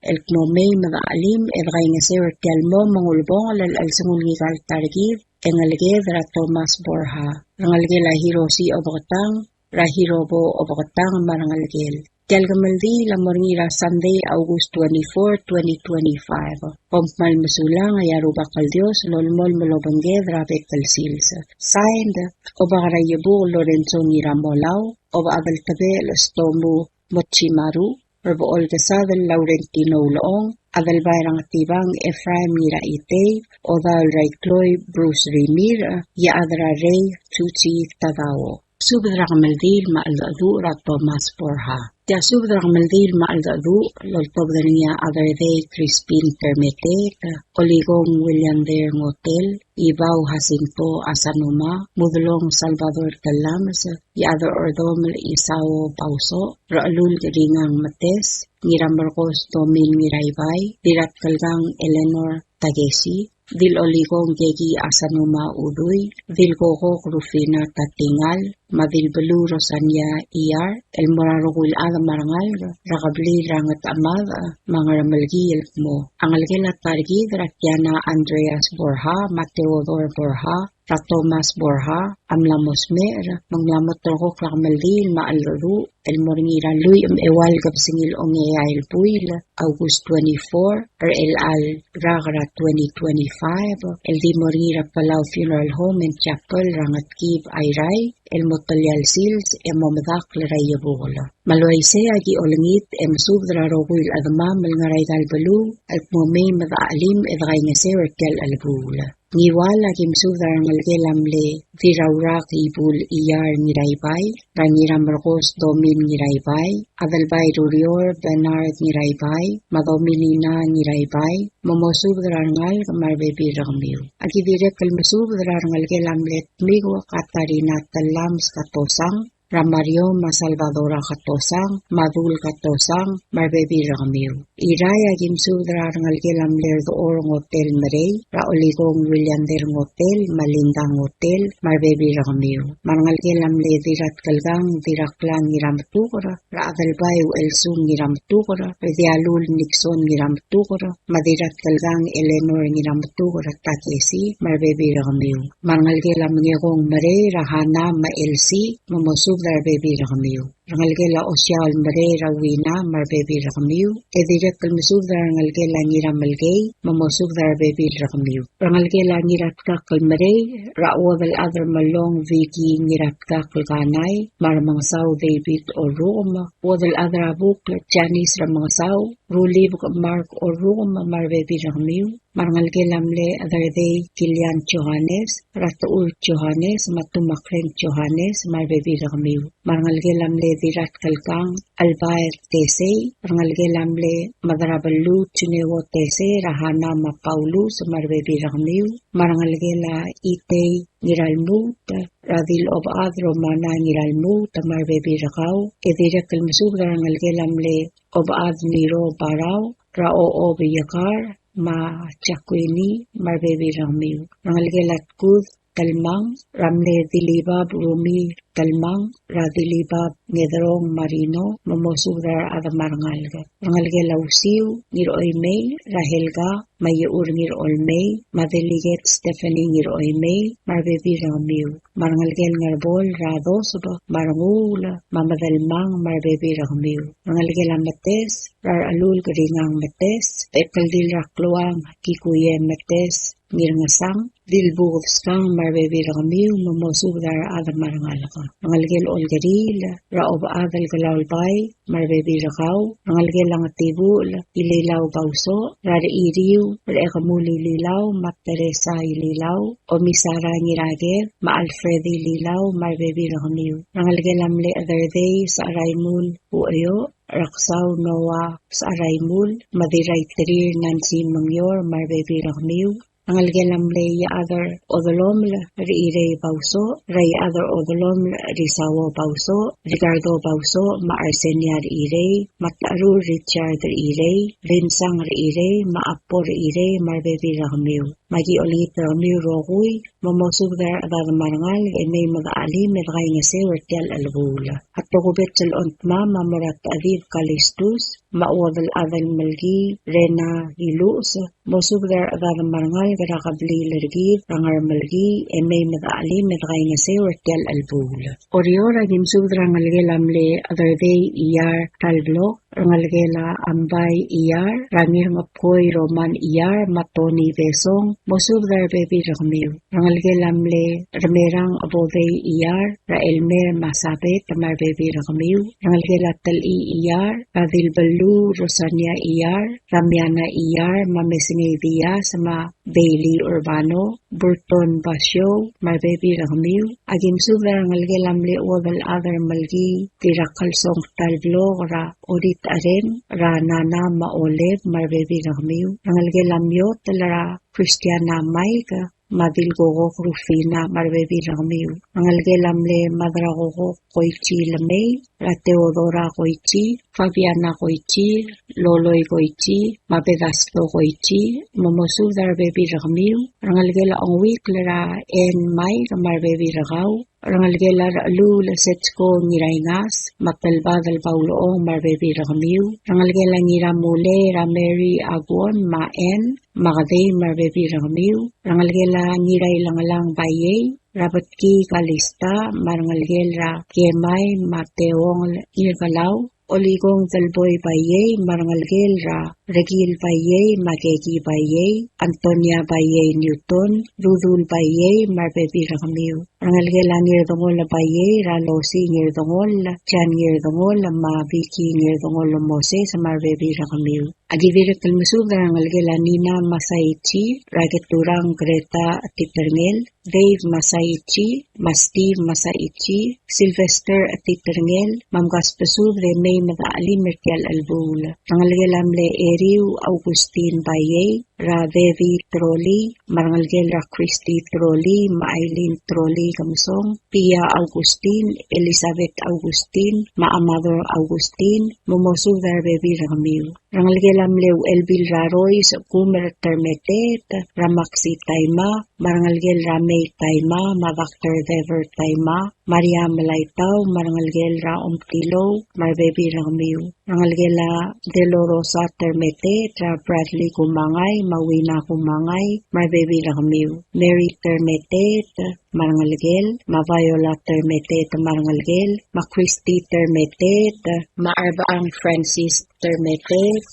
el kmo mei me dechelim e dekaingeseu er tia el mo me ng ulebongel el chelsengul ngika el ta er kid, e ngeleked er a Thomas Borja. Rengelekel a Hiroshi Obeketang, er a Hirobo Obeketang me a rengelekel. Tia el kemeldiil a mo er ngii er a Sunday, August twenty-four, twenty twenty-five. Kom kmal mesulang, e a Rubak el Dios a lolemolem el obengked er a bek el sils. Signed, Obak er a Iebukel Lorenzo Ngiramolau, Obak er a Deltebechel Stomu Mochimaru, Rebechol Kesadel Laurentino Ulechong, Adelbai er a Ngetibang Ephraim Ngiraitei, Odaol er a Ikloi Bruce Rimirch, Iechad er a Rei Chuchi Tadao. Subed er a kemeldiil me a cheldecheduch er a Thomas Borja. Tia subed er a kemeldiil me a cheldecheduch el oltobed er ngii a Aderdei Crispin Termeteet, Olikong Williander Ngotel, Ibau Jacinto Asanuma, Mudelong Salvador Tellames, Iechad er a Ordomel Isao Bauso, Rechelulk Ringang Metes, Ngiramerkos Domin Ngiraibai, Dirratkelkang Eleanor Takesi, Dil Olikong Keki Asanuma Udui, Dil Kokok Rufina Tatingal, me a Dil Beluu Rosania Iyar, el mo er a rokui el chad me a rengalek er a kebliil er a Ngetechemad me a Ngermelkii el kmo a ngelekel a ta er kid er a Tiana Andreas Borja me a Theodore Borja, er a Thomas Borja, a mla mo smecher, me ng mla mo terrekokl a kemeldiil me a cheldecheduch el mo er ngii er a lluich me a eua el kebesengil a ongeai el buil, August twenty-four, er chelecha el rak er a twenty twenty-five, el di mo er ngii er a Palau Funeral Home and Chapel er a Ngetkib, Airai, el mo telia el sils e mo medakl er a Iebukel. Me a le uaisei e aki olengit e mesubed er a rokui el chedemam el ngar er aika el beluu el kmo mei me dechelim e dekaingeseu er tia el chelebuul. Ngiwal, aki mesubed er a rengelekel a mle Dirraurak Ibul Iyar Ngiraibai, er a Ngiramerkos Domin Ngiraibai, Adelbai Rurior Bernard Ngiraibai, me a Dominina Ngiraibai, me mosubed er a rengalek me a rebebil er kemiu. Aki dirrek el mesubed er a rengelekel a mle Tmiko Katarina Tellames Katosang, er a Mario me a Salvador Katosang, me a Dul Katosang, me a rebebil er kemiu. Irrai, aki mesubed er a rengelekel a mle Rdechor Ngotel Merei, er a Olikong Williander Ngotel, me a Linda Ngotel, me a rebebil er kemiu. Me a rengelekel a mle Dirratkelkang Dirraklang Ngirametuker, er a Adelbai Uchelsung Ngirametuker, er a Dialul Nixon Ngirametuker, me a Dirratkelkang Eleanor Ngirametuker Takesi, me a rebebil er kemiu. Me a rengelekel a Mengekong Merei, er a Hana me a Elsie, me mosubed er a rebebil er kemiu. Rengelekel a Osiaol Merei, er a Wina, me a rebebil er kemiu. E dirrek el mesubed er a rengelekel a Ngiramelkei, me mosubed er a rebebil er kemiu. Rengelekel a Ngiratkakl Merei, er a Uodelchad er a Melong Vicky Ngiratkakl Kanai, me a Remengesau David Orrukem, Uodelchad er a Bukl Janice Remengesau, Rulibek Mark Orrukem, me a rebebil er kemiu. Me a rengelekel a mle Chederdei Kilian Johannes, er a Techur Johannes, me a Tumakreng Johannes, me a rebebil er kemiu. Me a rengelekel a mle Dirratkelkang Albaer Tesei, rengelekel a mle Madrabeluu Juneo Tesei, er a Hana me a Paulus, me a rebebil er kemiu. Me a rengelekel a Itei Ngiralmuut, er a Dilobechad Romana Ngiralmuut, me a rebebil er kau. E dirrek el mesubed er a rengelekel a mle Obechad Niro Barau, er a Ochob Iekar, me a Jakwini, me a rebebil er kemiu. Rengelekel a Tkud Telmang, er a mle Dilibab Rumi Telmang, er a Dilibab Ngederong Marino, me mosubed er a rechad me a rengalek. Rengelekel a Usiu Ngiroimei, er a Helga, me a Iechur Ngiroimei, me a Delegate Stephanie Ngiroimei, me a rebebil er kemiu. Me a rengelekel Ngerbol, er a Doseb, me a Renguul, me a Medelmang, me a rebebil er kemiu. Rengelekel a Metes, er a Rechelulk Ringang Metes, Ekeldil er a Kluang Kikuie Metes, Ngirngesang, Dilbuked Skang, me a rebebil er kemiu, me mosubed er a rechad me a rengalek. Rengelekel Olkeriil, er a Obechad el Kelaulbai, me a rebebil er kau. Rengelekel a Ngetibuchel Ililau Bausoch, er a Rechiriu, er a Ekemul Ililau, me a Teresa Ililau, Omisara Ngiraked, me a Alfred Ililau, me a rebebil er kemiu. Rengelekel a mle Chederdei Secheraimul Ucheoch, er a Ksau Noah Secheraimul, me a Dirraiterir Nancy Mengior, me a rebebil er kemiu. Rengelekel a mle Iechad er Odelomel er Irei Bausoch, er a Iechad er Odelomel er Isauo Bausoch, Ricardo Bausoch, me a Arsenia er Irei, me a Taru Richard er Irei, Rinsang er Irei, me a Apo er Irei, me a rebebil er kemiu. Me aki olengit er kemiu el rokui, me mosubed er a rechedad me a rengalek, e mei me dechelim e dekaingeseu er tia el chelebuul. A tokubets el ongtemam a mo er a Techedib Kalistus, me a Uodelchad el Melkii Rena Iluches, mosubed er a rechedad me a rengalek er a kebliil er kid er a Ngermelkii, e mei me dechelim e dekaingeseu er tia el chelebuul. Oreor, aki mesubed er a rengelekel a mle Chederdei Iyar Talblok, rengelekel a Ambai Iyar, er a Ngirngepkoi Roman Iyar, me a Tony Besong, mosubed er a rebebil er kemiu. Rengelekel a mle Remerang Obodei Iyar, er a Elmer me a Sabet, me a rebebil er kemiu. Rengelekel a Telii Iyar, er a Dilbeluu Rosania Iyar, er a Miana Iyar, me a Mesengei Diaz, me a Bailey Urbano, Burton Basio, me a rebebil er kemiu. Aki mesubed er a rengelekel a mle Uodelchad er Melkii Dirrakelsong Talblok, er a Orit Arem, er a Nana me a Oleb, me a rebebil er kemiu. Rengelekel a Miotel, er a Christiana Mike, me a Dilkokok Rufina, me a rebebil er kemiu. Rengelekel a mle Madrakokok Koichi Lemei, er a Theodora Koichi, Fabiana Koichi, Loloi Koichi, me a Pedasto Koichi, me mosubed er a rebebil er kemiu. Rengelekel a Ongwikl, er a En Mike, me a rebebil er kau. Rengelekel a Rechelul Setsko Ngiraingas, me a Telbadel Baulechong, me a rebebil er kemiu. Rengelekel a Ngiramulei, er a Mary Aguon, me a En, me a Kedei, me a rebebil er kemiu. Rengelekel a Ngirailengelang Baiei, er a Betki Kalista, me a rengelekel er a Kemai, me a Teongel Ngirkelau, Olikong Delboi Baiei, me a rengelekel er a Rekil Baiei, me a Keki Baiei, Antonia Baiei Newton, Rudul Baiei, me a rebebil er kemiu. Rengelekel a Ngirdengol Baiei, er a Losi Ngirdengol, Jan Ngirdengol, me a Biki Ngirdengol Moses, me a rebebil er kemiu. Aki dirrek el mesubed er a rengelekel a Nina Masaichi, er a Keturang Greta Titerngel, Dave Masaichi, me a Steve Masaichi, Sylvester Titerngel, me mkasbesubed e mei me dechelim er tia el chelebuul. Rengelekel a mle Eriu Augustin Baiei, er a Debbie Troli, me a rengelekel er a Christy Troli, me a Aileen Troli Kemesong, Pia Augustin, Elizabeth Augustin, me a Amador Augustin, me mosubed er a rebebil er kemiu. Rengelekel a mle Uchelbil er a Rois Kumer Termeteet, er a Maxi Taima, me a rengelekel er a Mei Taima, me a Doctor Dever Taima, Maria Melaitau, me a rengelekel er a Omtilou, me a rebebil er kemiu. Rengelekel a Delorosa Termeteet, er a Bradley Kumangai, me a Wina Kumangai, me a rebebil er kemiu. Mary Termeteet, me a rengelekel, me a Viola Termeteet, me a rengelekel, me a Christy Termeteet, me a Arbang Francis Termeteet,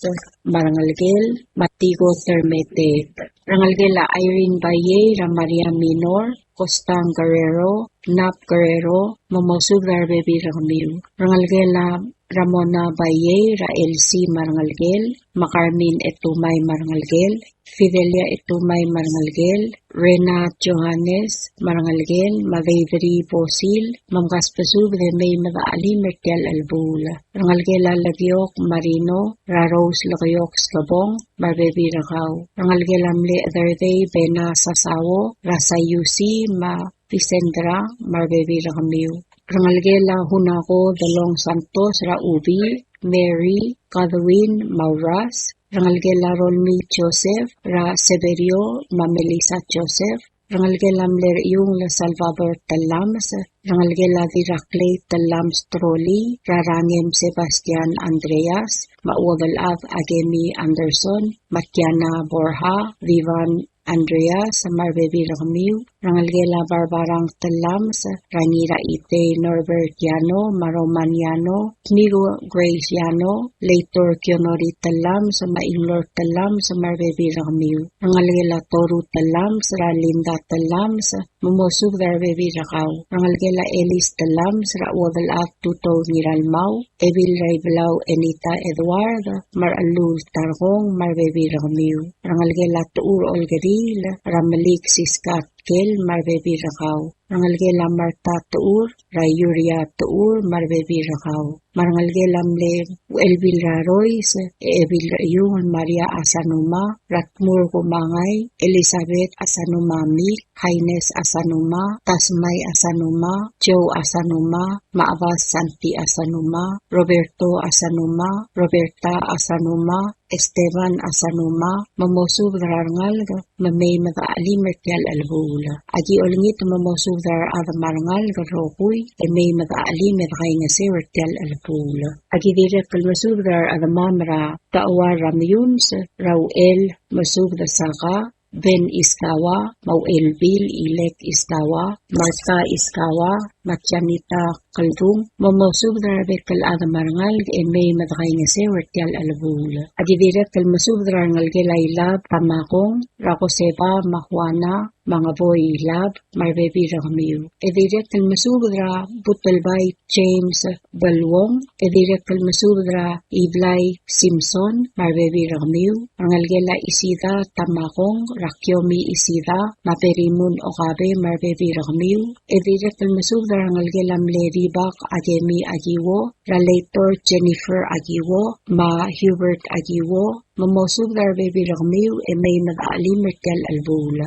me a rengelekel, me a Tigo Termeteet. Rengelekel a Irene Baiei, er a Maria Minor, Costang Guerrero, Nap Guerrero, me mosubed er a rebebil er kemiu. Rengelekel a Ramona Baiei, er a Elsie me a rengelekel, me a Carmen Etumai me a rengelekel, Fidelia Etumai me a rengelekel, Rena Johannes me a rengelekel, me a Deidri Bosil, me mkasbesubed e mei me dechelim er tia el chelebuul. Rengelekel a Lekiok Marino, er a Rose Lekiok Skebong, me a rebebil er kau. Rengelekel a mle Chederdei Bena Sasao, er a Sayusi, me a Vicendra, me a rebebil er kemiu. Rengelekel a Hunako Delong Santos, er a Ubi, Mary, Godwin, me a Uras, rengelekel a Rolmii Joseph, er a Severio, me a Melissa Joseph, rengelekel a mle Rechiungl Salvador Tellames, rengelekel a Dirraklei Tellames Troli, er a Rangem Sebastian Andreas, me a Uodelchad Akemi Anderson, me a Kiana Borja, Vivan Andreas, me a rebebil er kemiu, rengelekel a Barbarang Tellames, er a Ngiraitei Norbert Yano, me a Roman Yano, Tmiru Grace Yano, Leitor Kionori Tellames, me a Inglor Tellames, me a rebebil er kemiu, rengelekel a Toru Tellames, er a Linda Tellames, me mosubed er a rebebil er kau, rengelekel a Elis Tellames, er a Uodelchad Tutou Ngiralmau, Ebil er a Ibelau Enita Edward, me a Rechelluul Tarkong, me a rebebil er kemiu, rengelekel a Techur Olkeriil, er a Melik Siska Tkel, me a rebebil er kau, rengelekel a Marta Techur, er a Yuria Techur, me a rebebil er kau, me a rengelekel a mle Uchelbil er a Rois, Ebil er a Iungel Maria Asanuma, er a Tmur Kumangai, Elizabeth Asanuma Mik, Haines Asanuma, Tasmai Asanuma, Joe Asanuma, me a Abas Santi Asanuma, Roberto Asanuma, Roberta Asanuma, Esteban Asanuma, me mosubed er a rengalek, me mei me dechelim er tia el chelebuul. Aki olengit me mosubed er a rechad me a rengalek el rokui, e mei me dechelim e dekaingeseu er tia el chelebuul. Aki dirrek el mesubed er a rechedemam er a Techouar er a Meyuns, er a Uchel, mesubed er a Saka, Ben Iskawa, me a Uchelbil Ilek Iskawa, Martha Iskawa, me a Janita Keldung, me mosubed er a rebek el chad me a rengalek e mei me dekaingeseu er tia el chelebuul. Aki dirrek el mesubed er a rengelekel a Ilab Tamakong, er a Koseba me a Juana, me a Ngeboi Ilab, me a rebebil er kemiu. E dirrek el mesubed er a Butelbai James Beluong, e dirrek el mesubed er a Iblai Simpson, me a rebebil er kemiu, rengelekel a Isida Tamakong, er a Kiomi Isida, me a Berimun Okabe, me a rebebil er kemiu, e dirrek el mesubed er a rengelekel a mle Ribak Akemi Akiwo, er a Leitor Jennifer Akiwo, me a Hubert Akiwo, me mosubed er a rebebil er kemiu, e mei me dechelim er tia el chelebuul.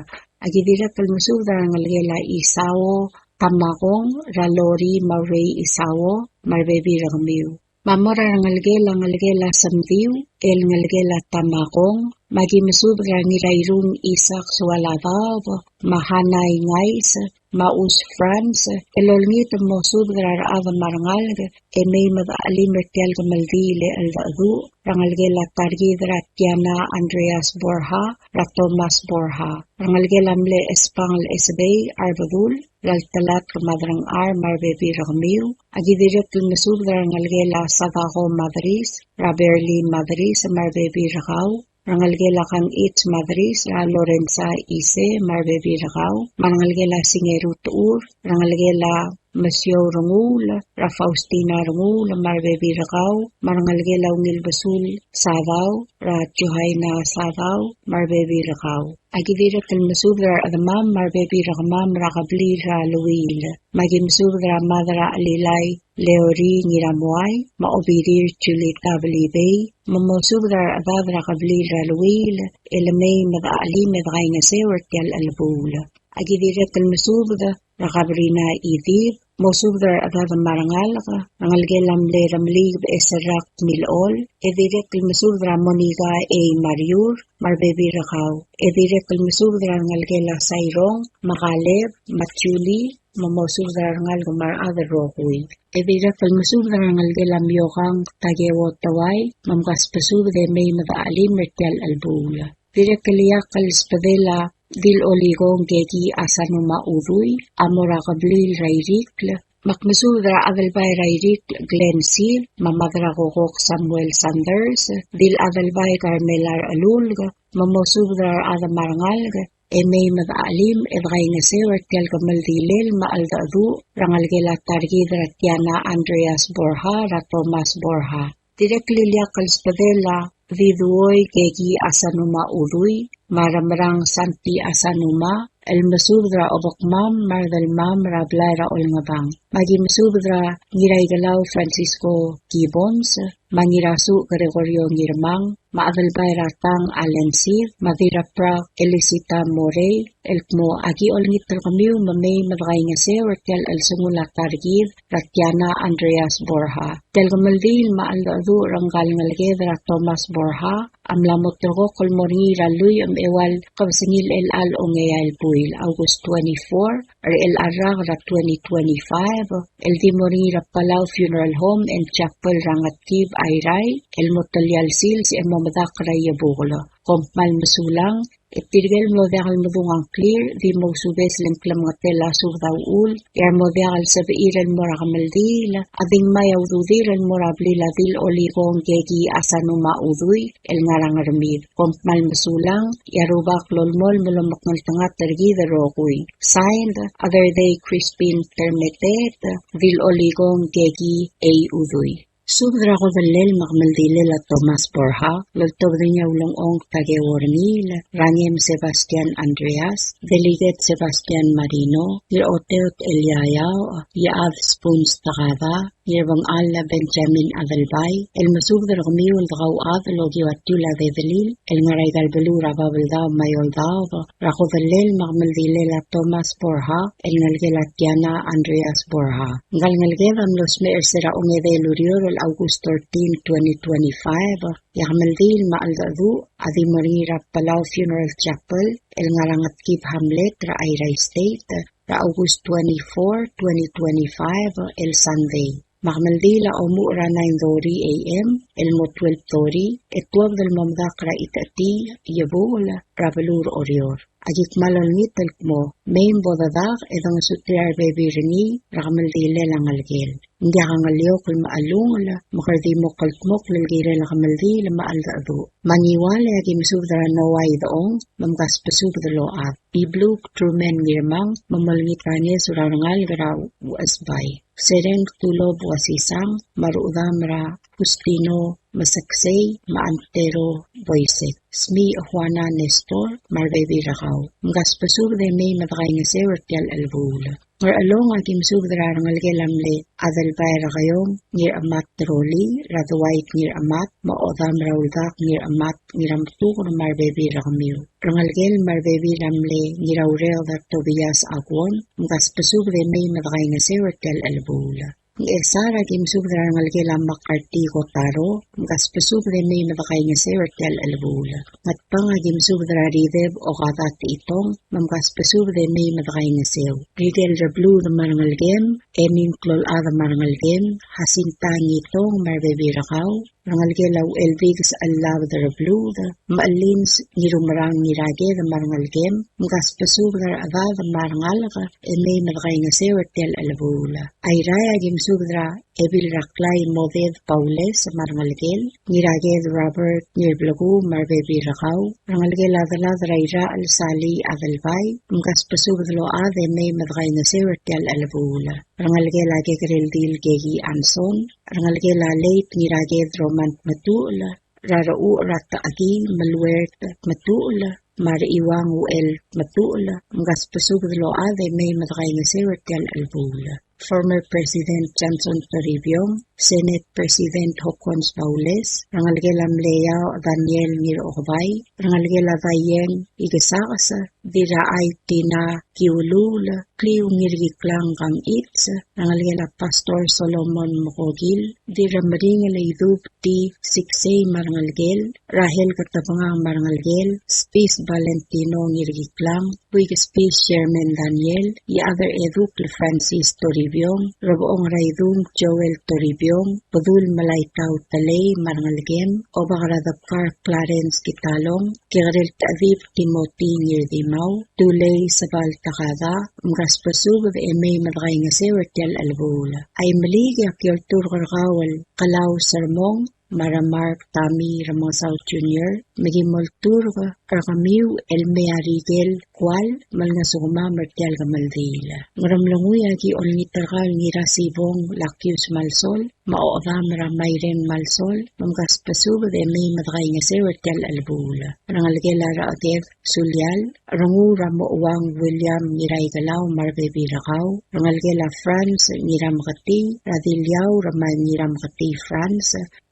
Aki dirrek el mesubed er a rengelekel a Isao Tamakong, er a Lori me a Urei Isao, me a rebebil er kemiu. Me a mo er a rengelekel a ngelekel a Semdiu, el ngelekel a Tamakong, me aki mesubed er a Ngirairung Isak Sualadaob, me a Hana Ingais, me a Us Franz, el olengit el mosubed er a rechad me a rengalek, e mei me dechelim er tia el kemeldiil e cheldecheduch, er a ngelekel a ta er kid er a Tiana Andreas Borja, er a Thomas Borja, er a ngelekel a mle Espangel Esebei Arbedul, er a Ltelatk Madrangchar me a rebebil er kemiu. Aki dirrek el mesubed er a rengelekel a Sadako Madris, er a Berli Madris me a rebebil er kau, er a rengelekel a Kangich Madris, er a Lorenza Ise me a rebebil er kau, me a rengelekel a Singeru Techur, er a rengelekel a Mesiou Renguul, er a Faustina Renguul me a rebebil er kau, me a rengelekel a Ungilbesul Sadau, er a Johaina Sadau me a rebebil er kau. Aki dirrek el mesubed er a rechedemam me a rebebil er kemam er a kebliil er a Luil. Me aki mesubed er a Mad er a Chelilai Leori Ngiramuai, me a Obirir Julita Belibei, me mosubed er a rechedad er a kebliil er a Luil, e le mei me dechelim e dekaingeseu er tia el chelebuul. Aki dirrek el mesubed er a Kabrina Idib, mosubed er a rechedad me a rengalek, er a ngelekel a mle Remeliik Becheserrak Milechol, e dirrek el mesubed er a Monica A. Mariur, me a rebebil er kau, e dirrek el mesubed er a rengelekel a Sairong, me a Kaleb, me a Julie, me mosubed er a rengalek me a rechad el rokui. E dirrek el mesubed er a rengelekel a Miokang Takeo Towai, me mkasbesubed e mei me dechelim er tia el chelebuul. Dirrek el ileakl el subedel a Dil Olikong Keki Asanuma Udui, a mo er a kebliil er a Irikl, me ak mesubed er a Adelbai er a Irikl Glenn Seid, me a Mad er a Kokok Samuel Sanders, Dil Adelbai Carmela Rechelulk, me mosubed er a rechad me a rengalek, e mei me dechelim e dekaingeseu er tia el kemeldilel me a cheldecheduch, er a ngelekel a ta er kid er a Tiana Andreas Borja, er a Thomas Borja. Dirrek el ileakl el subedel a Diduoi Keki Asanuma Udui, me a Remerang Santi Asanuma, el mesubed er a obekmam me a redelmam er a blai er a Olngebang. Me aki mesubed er a Ngiraikelau Francisco Gibbons, me a Ngirasuch Gregorio Ngirmang, me a Adelbai er a Tang Allen Seid, me a Dirraprak Elisita Morei, el kmo aki olengit er kemiu me mei me dekaingeseu er tia el chelsengul a ta er kid er a Tiana Andreas Borja. Tia el kemeldiil me a cheldecheduch er ngka el ngeleked er a Thomas Borja a mla mo ulterekokl el mo er ngii er a lluich me a eua el kebesengil er chelecha el ongeai el buil, August twenty-four, er chelecha el rak er a twenty twenty-five, el di mo er ngii er a Palau Funeral Home and Chapel er a Ngetkib, Airai, el mo telia el sils e mo medakl er a Iebukel. Kom kmal mesulang, e tirke el mlo diak el medung a ngklir, di mousubes le ng klemengetel a subed a uchul, e a remo diak el sebechir el mo er a kemeldiil a di ngmai a ududir el mo er a blil a Dil Olikong Keki Asanuma Udui el ngar er a Ngermid. Kom kmal mesulang, e a Rubak lolemolem el omekngeltengat er kid el rokui. Signed, Other Day Crispin Termeteet, Dil Olikong Keki A. Udui. Subed er a kodellel me a kemeldilel a Thomas Borja el oltobed er ngii a Ulengchong Takeo Rengiil, er a Ngem Sebastian Andreas, Delegate Sebastian Marino, Ngiraoteot Elia Yao, Iechad Spoons Takada, Ngirbengchall Benjamin Adelbai, el mesubed er kemiu el dekauchad el okiu a tiul a dedelil el ngar er aika el beluu er a Babeldaob me a Eouldaob er a kodellel me a kemeldilel a Thomas Borja el ngelekel a Tiana Andreas Borja. Ngka el ngeleked a mlo smecher er se er a ongedei el ureor el August thirteen, twenty twenty-five, e a kemeldiil me a cheldecheduch a di mo er ngii er a Palau Funeral Chapel el ngar er a Ngetkib Hamlet er a Airai State er a August twenty-four, twenty twenty-five, el Sunday. Me a kemeldiil a omuchel er a nine thirty A M el mo twelve thirty, e tuobed el mo medakl er a Itechetil, Iebukel, er a beluu er Oreor. Aki kmal olengit el kmo mei me bo dedak e dengesuterir a rebebil er ngii er a kemeldilel a ngelekel. Ng diak a ngeliokl me a chelungel, me kede di mo kldmokl el kirel a kemeldiil me a cheldecheduch. Me a Ngiwal e aki mesubed er a Noah Idechong, me mkasbesubed el ochad. Ibluk Truman Ngirmang, me molengit er a ngeso er a rengalek er a Uchesbai. Sereng Tulob Uasisang, me a rudam er a Justino Meseksei, me a Antero Boisek. Smiich Juana Nestor, me a rebebil er kau. Mkasbesubed e mei me dekaingeseu er tia el chelebuul. Ngerchelong a ki mesubed er a rengelekel a mle Adelbai er a Kaiong Ngirchemat Teroli, er a Dwight Ngirchemat, me a Odam er a Uldak Ngirchemat, Ngirametuker me a rebebil er kemiu. Rengelekel me a rebebil er a mle Ngiraureod er a Tobias Aguon, mkasbesubed e mei me dekaingeseu er tia el chelebuul. Ngchesar a ki mesubed er a rengelekel a Makarti Kotaro, mkasbesubed e mei me dekaingeseu er tia el chelebuul. Ngatpang a ki mesubed er a Rideb Okada Techitong, me mkasbesubed e mei me dekaingeseu. Rikel Rebluud me a rengelekem, Emin Klolchad me a rengelekem, Jacinta Ngitong me a rebebil er kau, rengelekel a Uchelbik Sechelabed Rebluud, me a Lins Ngirumerang Ngiraked me a rengelekem, mkasbesubed er a rechedad me a rengalek, e mei me dekaingeseu er tia el chelebuul. Airai a ki mesubed er a Ebil er a Klai Moded Paules me a rengelekel, Ngiraked Robert Ngirblekuu me a rebebil er kau, rengelekel a delad er a Irachel Sali Adelbai, mkasbesubed el ochad e mei me dekaingeseu er tia el chelebuul. Rengelekel a Kekereldil Keki Anson, rengelekel a Leit Ngiraked Roman Tmetuchl, er a Rechucher er a Techekii Meluert Tmetuchl, me a Rechiuang Uchel Tmetuchl, mkasbesubed el ochad e mei me dekaingeseu er tia el chelebuul. Former President Johnson Toribiong, Senate President Hokkons Baules, rengelekel a mle Iaoch Daniel Ngirokebai, rengelekel a Daieng Ikesakes, Dirrachai Tina Kiuluul, Kliu Ngirkiklang Kangichi, rengelekel a Pastor Solomon Mokokil, Dirremeringel Idub T. Siksei me a rengelekel, Rahel Ketebengang me a rengelekel, Spis Valentino Ngirkiklang, Buik Spis Sherman Daniel, Iechad er a Edukl Francis Toribiong, Rebechong er a Idung Joel Toribiong, Bedul Melaitau Telei me a rengelekem, Obak er a Debkar Clarence Kitalong, Kekerel Techedib Timothy Ngirdimau, Tulei Sebal Takada, mkasbesubed e mei me dekaingeseu er tia el chelebuul. Aimeliik e a ki olturk er kau el Kelau Sermong, me a Remark Tommy Remengesau Junior, me ki mo olturk er kemiu el mei a Rikel Kual, me lengesukemam er tia el kemeldiil. Ngeremlengui a ki olengit er kau el Ngirasibong Lakius Malsol, me a Ochedam er a Mairen Malsol, me mkasbesubed e mei me dekaingeseu er tia el chelebuul. Rengelekel a Recheked Sulial, Renguul er a Mochouang William Ngiraikelau me a rebebil er kau, rengelekel a Franz Ngirameketii, er a Diliau er a Mai Ngirameketii Franz,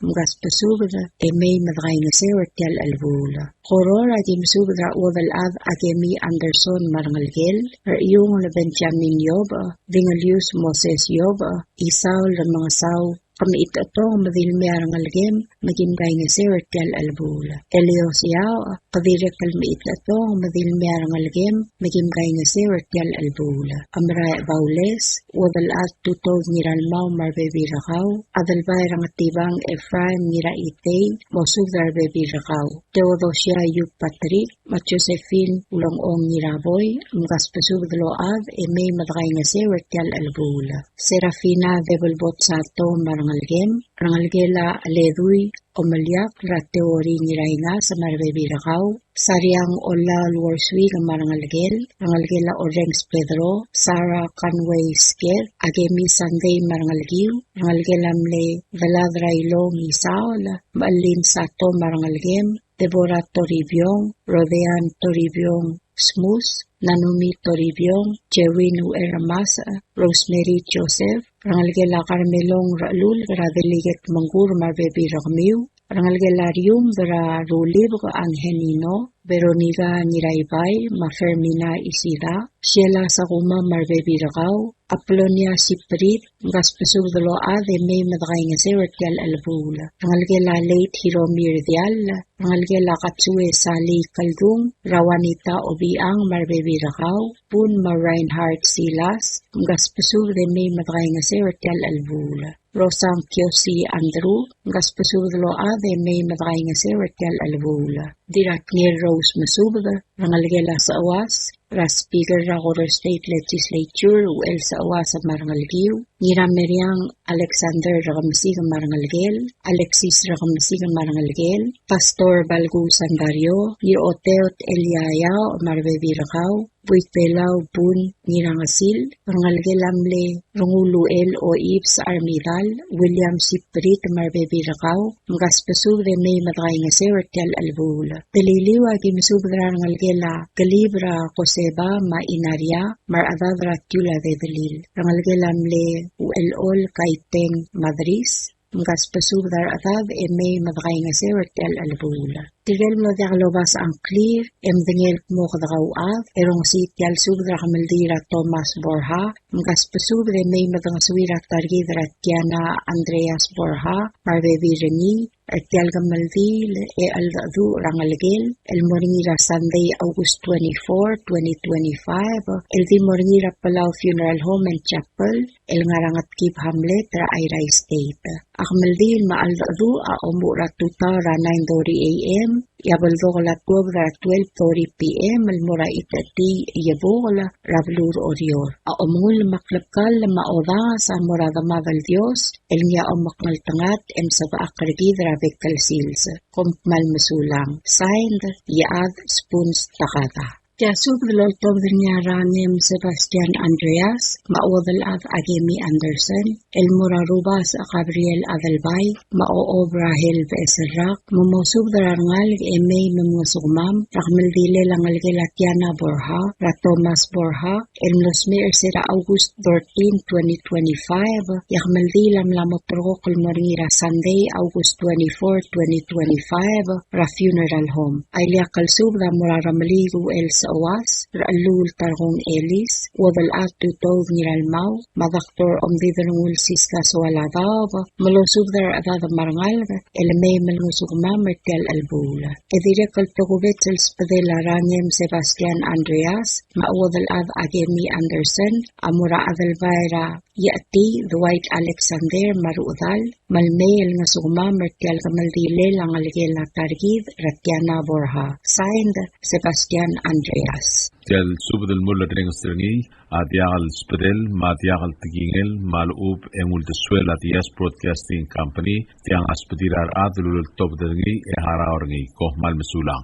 mkasbesubed e mei me dekaingeseu er tia el chelebuul. Koror a ki mesubed er a Uodelchad Akemi Anderson me a rengelekel, Rechiungel Benjamin Iobech, Dingelius Moses Iobech, Isaul Remengesau, ke mechitechetong me di le mei a rengelekem me kim kaingeseu er tia el chelebuul. Elios Iaoch, ke dirrek el mechitechetong me di le mei a rengelekem me kim kaingeseu er tia el chelebuul. Amrae Baules, Uodelchad Tutou Ngiralmau me a rebebil er kau, Adelbai er a Ngetibang Ephraim Ngiraitei, mosubed er a rebebil er kau. Theodosia Yu Patrick, me a Josephine Ulengchong Ngiraboi, mkasbesubed el ochad e mei me dekaingeseu er tia el chelebuul. Serafina Debelbot Sato me a rengelekem, rengelekel a Ledui Omeliak er a Teori Ngiraingas me a rebebil er kau, Sariang Olal Worswick me a rengelekel, rengelekel a Orrenges Pedro, Sarah Conway Sked, Akemi Sunday me a rengelekiu, rengelekel a mle Delad er a Ilong Isaol, Mechelim Sato me a rengelekem, Deborah Toribiong, Rodean Toribiong Smus, Nanumi Toribiong, Jerwin Ueramas, Rosemary Joseph, rengelekel a Carmelong Rechulk er a Delegate Mengkur me a rebebil er kemiu, rengelekel a Rium er a Rulibek Angelino, Veronica Ngiraibai, me a Fermina Isida, Sheila Sakuma me a rebebil er kau, Apolonia Siprit, mkasbesubed el ochad e mei me dekaingeseu er tia el chelebuul. Rengelekel a Leit Hiromi Rdiall, rengelekel a Katsue Sali Keldung, er a Juanita Obichang me a rebebil er kau, Bun me a Reinhard Silas, mkasbesubed e mei me dekaingeseu er tia el chelebuul. Rosang Kiosi Andrew, mkasbesubed el ochad e mei me dekaingeseu er tia el chelebuul. Dirrek Ngirrous Mesubed, rengelekel a Seuas, er a Speaker er a Koror State Legislature, Uchel Seuas me a rengelekiu, Ngirameriang Alexander Rekemesik me a rengelekel, Alexis Rekemesik me a rengelekel, Pastor Balku Sandario, Ngiroteot Elia Iaoch me a rebebil er kau, Buik Belau Bun Ngirangesil, rengelekel a mle Renguluchel Oibs Armidal, William Siprit me a rebebil er kau, mkasbesubed e mei me dekaingeseu er tia el chelebuul. Beliliou a ki mesubed er a rengelekel a Kelib er a Koseba me a Inaria, me a rechedad er a Tiula Dedelil. Rengelekel a mle Uchelchol Kaiteng Madris, mkasbesubed a rechedad e mei me dekaingeseu er tia el chelebuul. Tirke el mlo diak lobasech a ngklir, e medengei el kmo kede kauchad, e rongesii tia el subed er a kemeldiil er a Thomas Borja, mkasbesubed e mei me dengesuir a ta er kid er a Tiana Andreas Borja, me a rebebil er ngii, er tia el kemeldiil e cheldecheduch er a ngelekel, el mo er ngii er a Sunday, August twenty-four, twenty twenty-five, el di mo er ngii er a Palau Funeral Home and Chapel, el ngar er a Ngetkib Hamlet er a Airai State. A kemeldiil me a cheldecheduch a omuchel er a tutau er a nine thirty A M, e a beldokel a tuobed er a twelve thirty P M, el mo er a Itechetii Iebukel er a beluu er Oreor. A omengull me a klebkall me a odanges a mo er a Demad el Dios, el ngii a omekngeltengat e mesebechakl er kid er a bek el sils. Kom kmal mesulang. Signed, Iechad Spuns Takada. Tia subed el oltobed er ngii a Ranem Sebastian Andreas, me a Uodelchad Akemi Anderson, el mo er a Rubasech Gabriel Adelbai, me a Ochob Rahel Becheserrak, me mosubed er a rengalek e mei me mngesukemam er a kemeldilel a ngelekel a Tiana Borja, er a Thomas Borja, el mlo smecher er se er a August thirteen, twenty twenty-five, e a kemeldiil a mla mo ulterekokl el mo er ngii er a Sunday, August twenty-four, twenty twenty-five, er a funeral home. A ileakl el subed a mo er a Remeliik Uchel Seuas, Rechelluul Tarkong Elis, Uodelchad Tutoud Ngiralmau, me a Doctor Omdidelngull Siska Soaladaob, me losubed er a rechedad me a rengalek, el mei me lngesukemam er tia el chelebuul. E dirrek el tokubets el subedel a Ranem Sebastian Andreas, me a Uodelchad Akemi Anderson, a mo er a Adelbai er a Iechetii Dwight Alexander me a rechedal, me lmei el ngesukemam er tia el kemeldilel a ngelekel a ta er kid er a Tiana Borja. Signed, Sebastian Andreas. Tia el subed el mulerrenges er ngii a diak el subedel me a diak el tekingel me a lechub e ng uldesuel a Diaz Broadcasting Company, tiang a subedir a rechad el uleltobed er ngii e harau er ngii. Kom kmal mesulang.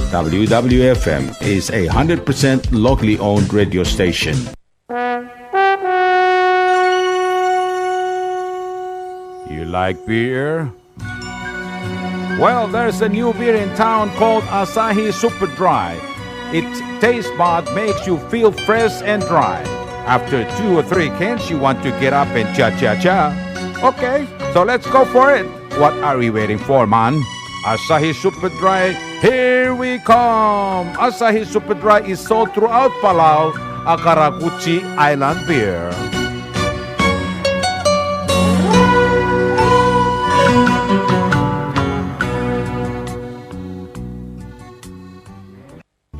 W W F M is a hundred percent locally owned radio station. You like beer? Well, there's a new beer in town called Asahi Super Dry. Its taste bud makes you feel fresh and dry. After two or three cans, you want to get up and cha-cha-cha. Okay, so let's go for it. What are we waiting for, man? Asahi Super Dry, here we come! Asahi Super Dry is sold throughout Palau, a karakuchi island beer.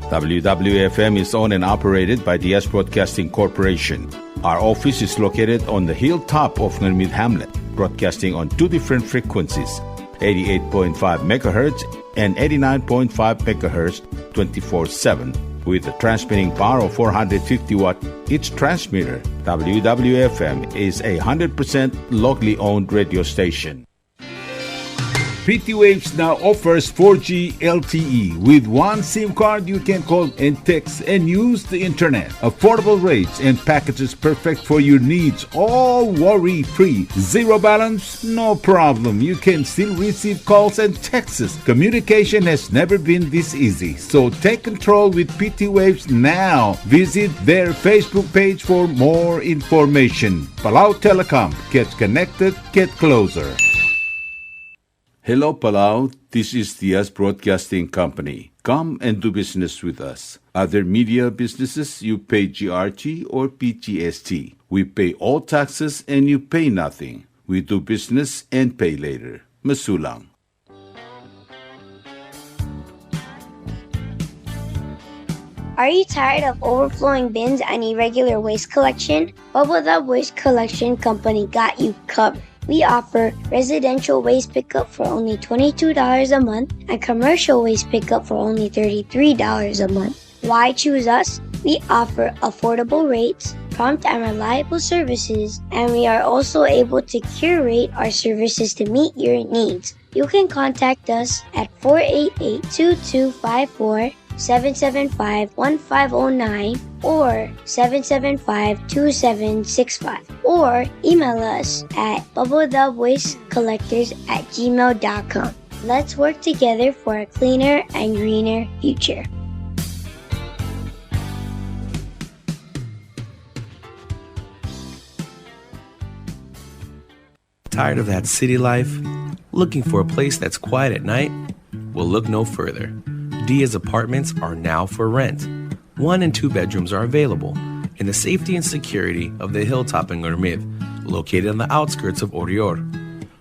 W W F M is owned and operated by Diaz Broadcasting Corporation. Our office is located on the hilltop of Ngermid Hamlet, broadcasting on two different frequencies, eighty-eight point five megahertz and eighty-nine point five megahertz, twenty-four seven, with a transmitting power of four hundred fifty watt each transmitter. W W F M is a hundred percent locally owned radio station. P T Waves now offers four G L T E. With one SIM card, you can call and text and use the internet. Affordable rates and packages perfect for your needs, all worry-free. Zero balance? No problem. You can still receive calls and texts. Communication has never been this easy. So take control with P T Waves now. Visit their Facebook page for more information. Palau Telecom. Get connected, get closer. Hello, Palau. This is Diaz Broadcasting Company. Come and do business with us. Other media businesses, you pay G R T or P G S T. We pay all taxes and you pay nothing. We do business and pay later. Mesulang. Are you tired of overflowing bins and irregular waste collection? Bubble Dub Waste Collection Company got you covered. We offer residential waste pickup for only twenty-two dollars a month and commercial waste pickup for only thirty-three dollars a month. Why choose us? We offer affordable rates, prompt and reliable services, and we are also able to curate our services to meet your needs. You can contact us at four eight eight, two two five four, seven seven five, one five oh nine or seven seven five, two seven six five, or email us at bubble dub waste collectors at gmail dot com. Let's work together for a cleaner and greener future. Tired of that city life? Looking for a place that's quiet at night? Well, look no further. Diaz Apartments are now for rent. One and two bedrooms are available in the safety and security of the hilltop in Ngermid, located on the outskirts of Oreor.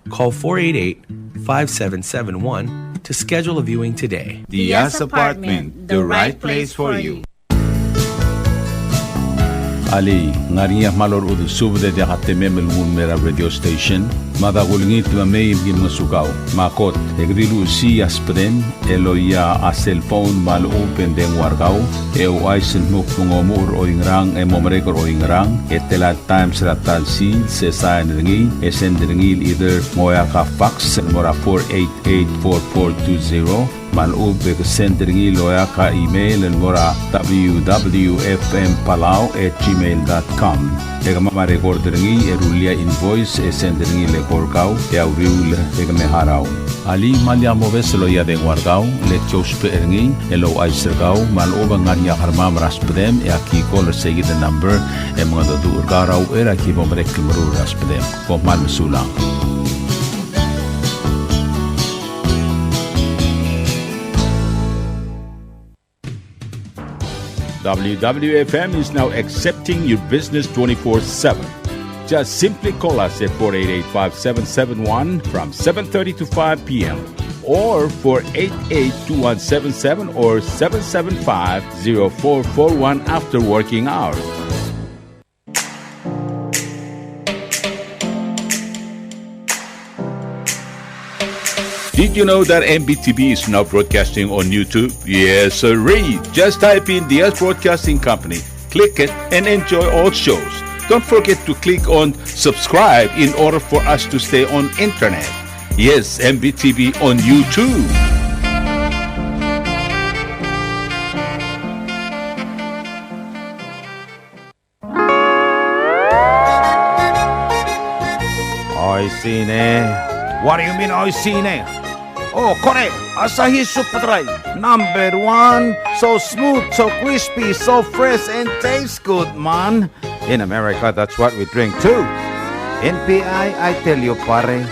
Call four eight eight, five seven seven one to schedule a viewing today. Diaz Apartment, the right place for you. Alii, ng ngar er ngii a kmal orechudel subed e diak a temem el nguu el mei er a radio station? Mada kulengit me mei me ki ngosukau. Me a kot, e ke di luchesii a subedem el loia a cell phone me a lechub e ng dengua er kau, e ouchais el dmu kmo ng omuchel er oingerang e mo merek er oingerang, e tela el times er a ta el sils, e sain er ngii, e send er ngii el either ng oeak a fax el mo er a four eight eight four four two zero, me a lechub e ke send er ngii el oeak a email el mo er a W W F M Palau at gmail dot com. E kemam a record er ngii e rullii a invoice e send er ngii el eko er kau e a uriul e ke me harau. Alii, me lak mobes el loia a dengua er kau, le ki ousbech er ngii el ouchais er kau me a lechub e ng ngar er ngii a kermam er a subedem e aki call er seikid el number e mengedecheduch er kau er a uchei er a ki bo merek el meruul er a subedem. Kom kmal mesulang. W W F M is now accepting your business twenty-four seven. Just simply call us at four eight eight, five seven seven one from seven thirty to five p m or four eight eight, two one seven seven or seven seven five, zero four four one after working hours. Did you know that M B T V is now broadcasting on YouTube? Yes, sirree. Just type in Diaz Broadcasting Company, click it, and enjoy all shows. Don't forget to click on subscribe in order for us to stay on internet. Yes, M B T V on YouTube. Ois Oishii ne. What do you mean, oishii ne? Oh, kore, Asahi Super Dry, number one. So smooth, so crispy, so fresh, and tastes good, man. In America, that's what we drink too. In P I, I tell you, pare,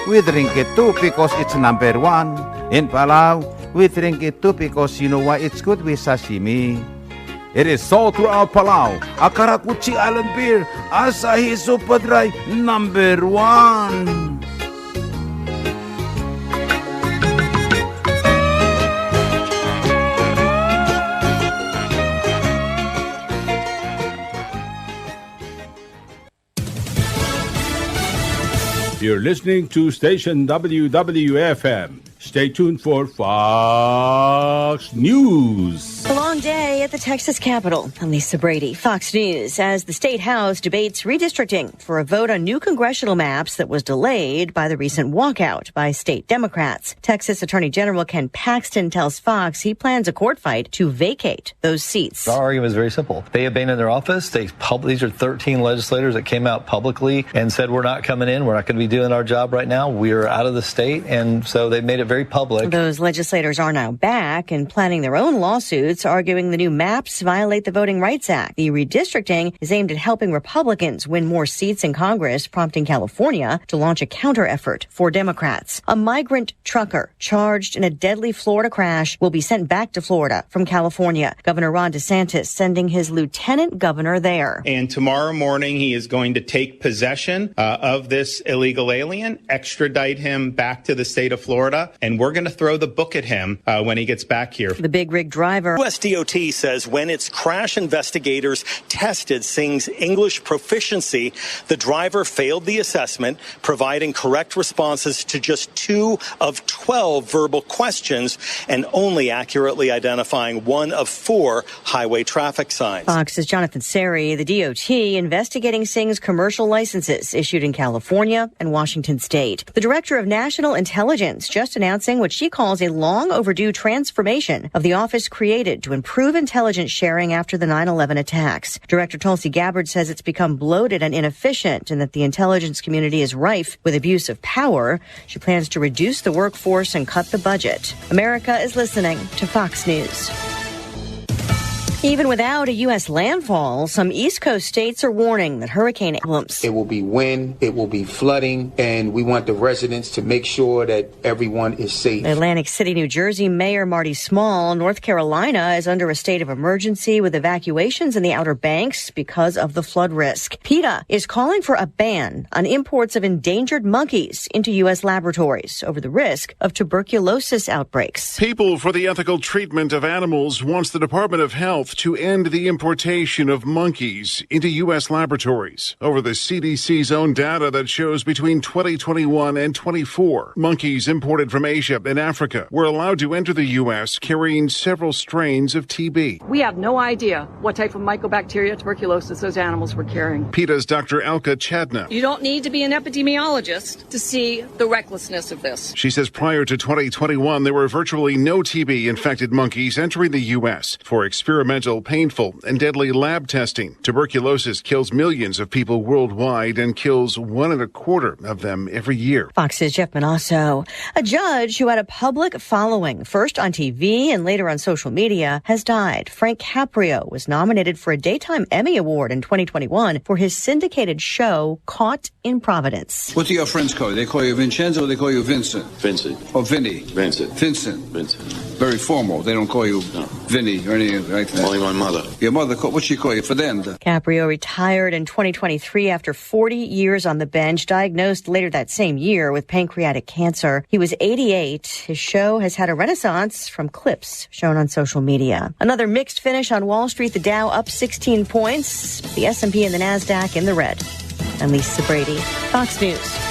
we drink it too because it's number one. In Palau, we drink it too because you know why? It's good with sashimi. It is sold throughout Palau. A karakuchi island beer, Asahi Super Dry, number one. You're listening to station W W F M. Stay tuned for Fox News. A long day at the Texas Capitol. I'm Lisa Brady, Fox News, as the state house debates redistricting for a vote on new congressional maps that was delayed by the recent walkout by state Democrats. Texas Attorney General Ken Paxton tells Fox he plans a court fight to vacate those seats. Our argument is very simple. They abandoned their office. They pub-, these are thirteen legislators that came out publicly and said, "We're not coming in. We're not gonna be doing our job right now. We are out of the state." And so they made it very public. Those legislators are now back and planning their own lawsuits, arguing the new maps violate the Voting Rights Act. The redistricting is aimed at helping Republicans win more seats in Congress, prompting California to launch a counter-effort for Democrats. A migrant trucker charged in a deadly Florida crash will be sent back to Florida from California. Governor Ron DeSantis sending his lieutenant governor there. And tomorrow morning, he is going to take possession, uh, of this illegal alien, extradite him back to the state of Florida, and we're gonna throw the book at him, uh, when he gets back here. The big rig driver. U S D O T says when its crash investigators tested Singh's English proficiency, the driver failed the assessment, providing correct responses to just two of twelve verbal questions and only accurately identifying one of four highway traffic signs. Fox's Jonathan Serrie. The D O T investigating Singh's commercial licenses issued in California and Washington State. The director of national intelligence just announcing what she calls a long overdue transformation of the office created to improve intelligence sharing after the nine eleven attacks. Director Tulsi Gabbard says it's become bloated and inefficient and that the intelligence community is rife with abuse of power. She plans to reduce the workforce and cut the budget. America is listening to Fox News. Even without a U S landfall, some East Coast states are warning that hurricane problems. It will be wind, it will be flooding, and we want the residents to make sure that everyone is safe. Atlantic City, New Jersey Mayor Marty Small. North Carolina is under a state of emergency with evacuations in the Outer Banks because of the flood risk. PETA is calling for a ban on imports of endangered monkeys into U S laboratories over the risk of tuberculosis outbreaks. People for the Ethical Treatment of Animals wants the Department of Health to end the importation of monkeys into U S laboratories over the C D C's own data that shows between twenty twenty-one and twenty-four, monkeys imported from Asia and Africa were allowed to enter the U S carrying several strains of T B. We have no idea what type of mycobacteria tuberculosis those animals were carrying. PETA's Doctor Alka Chadna. You don't need to be an epidemiologist to see the recklessness of this. She says prior to twenty twenty-one, there were virtually no T B infected monkeys entering the U S for experimental, painful, and deadly lab testing. Tuberculosis kills millions of people worldwide and kills one and a quarter of them every year. Fox's Jeff Monosso. A judge who had a public following, first on T V and later on social media, has died. Frank Caprio was nominated for a Daytime Emmy Award in twenty twenty-one for his syndicated show, Caught in Providence. What do your friends call you? They call you Vincenzo or they call you Vincent? Vincent. Or Vinny? Vincent. Vincent. Vincent. Very formal. They don't call you Vinny or anything like that. Only my mother. Your mother, ca-, what she call you? Fernanda. Caprio retired in twenty twenty-three after forty years on the bench, diagnosed later that same year with pancreatic cancer. He was eighty-eight. His show has had a renaissance from clips shown on social media. Another mixed finish on Wall Street. The Dow up sixteen points, the S and P and the Nasdaq in the red. I'm Lisa Brady, Fox News.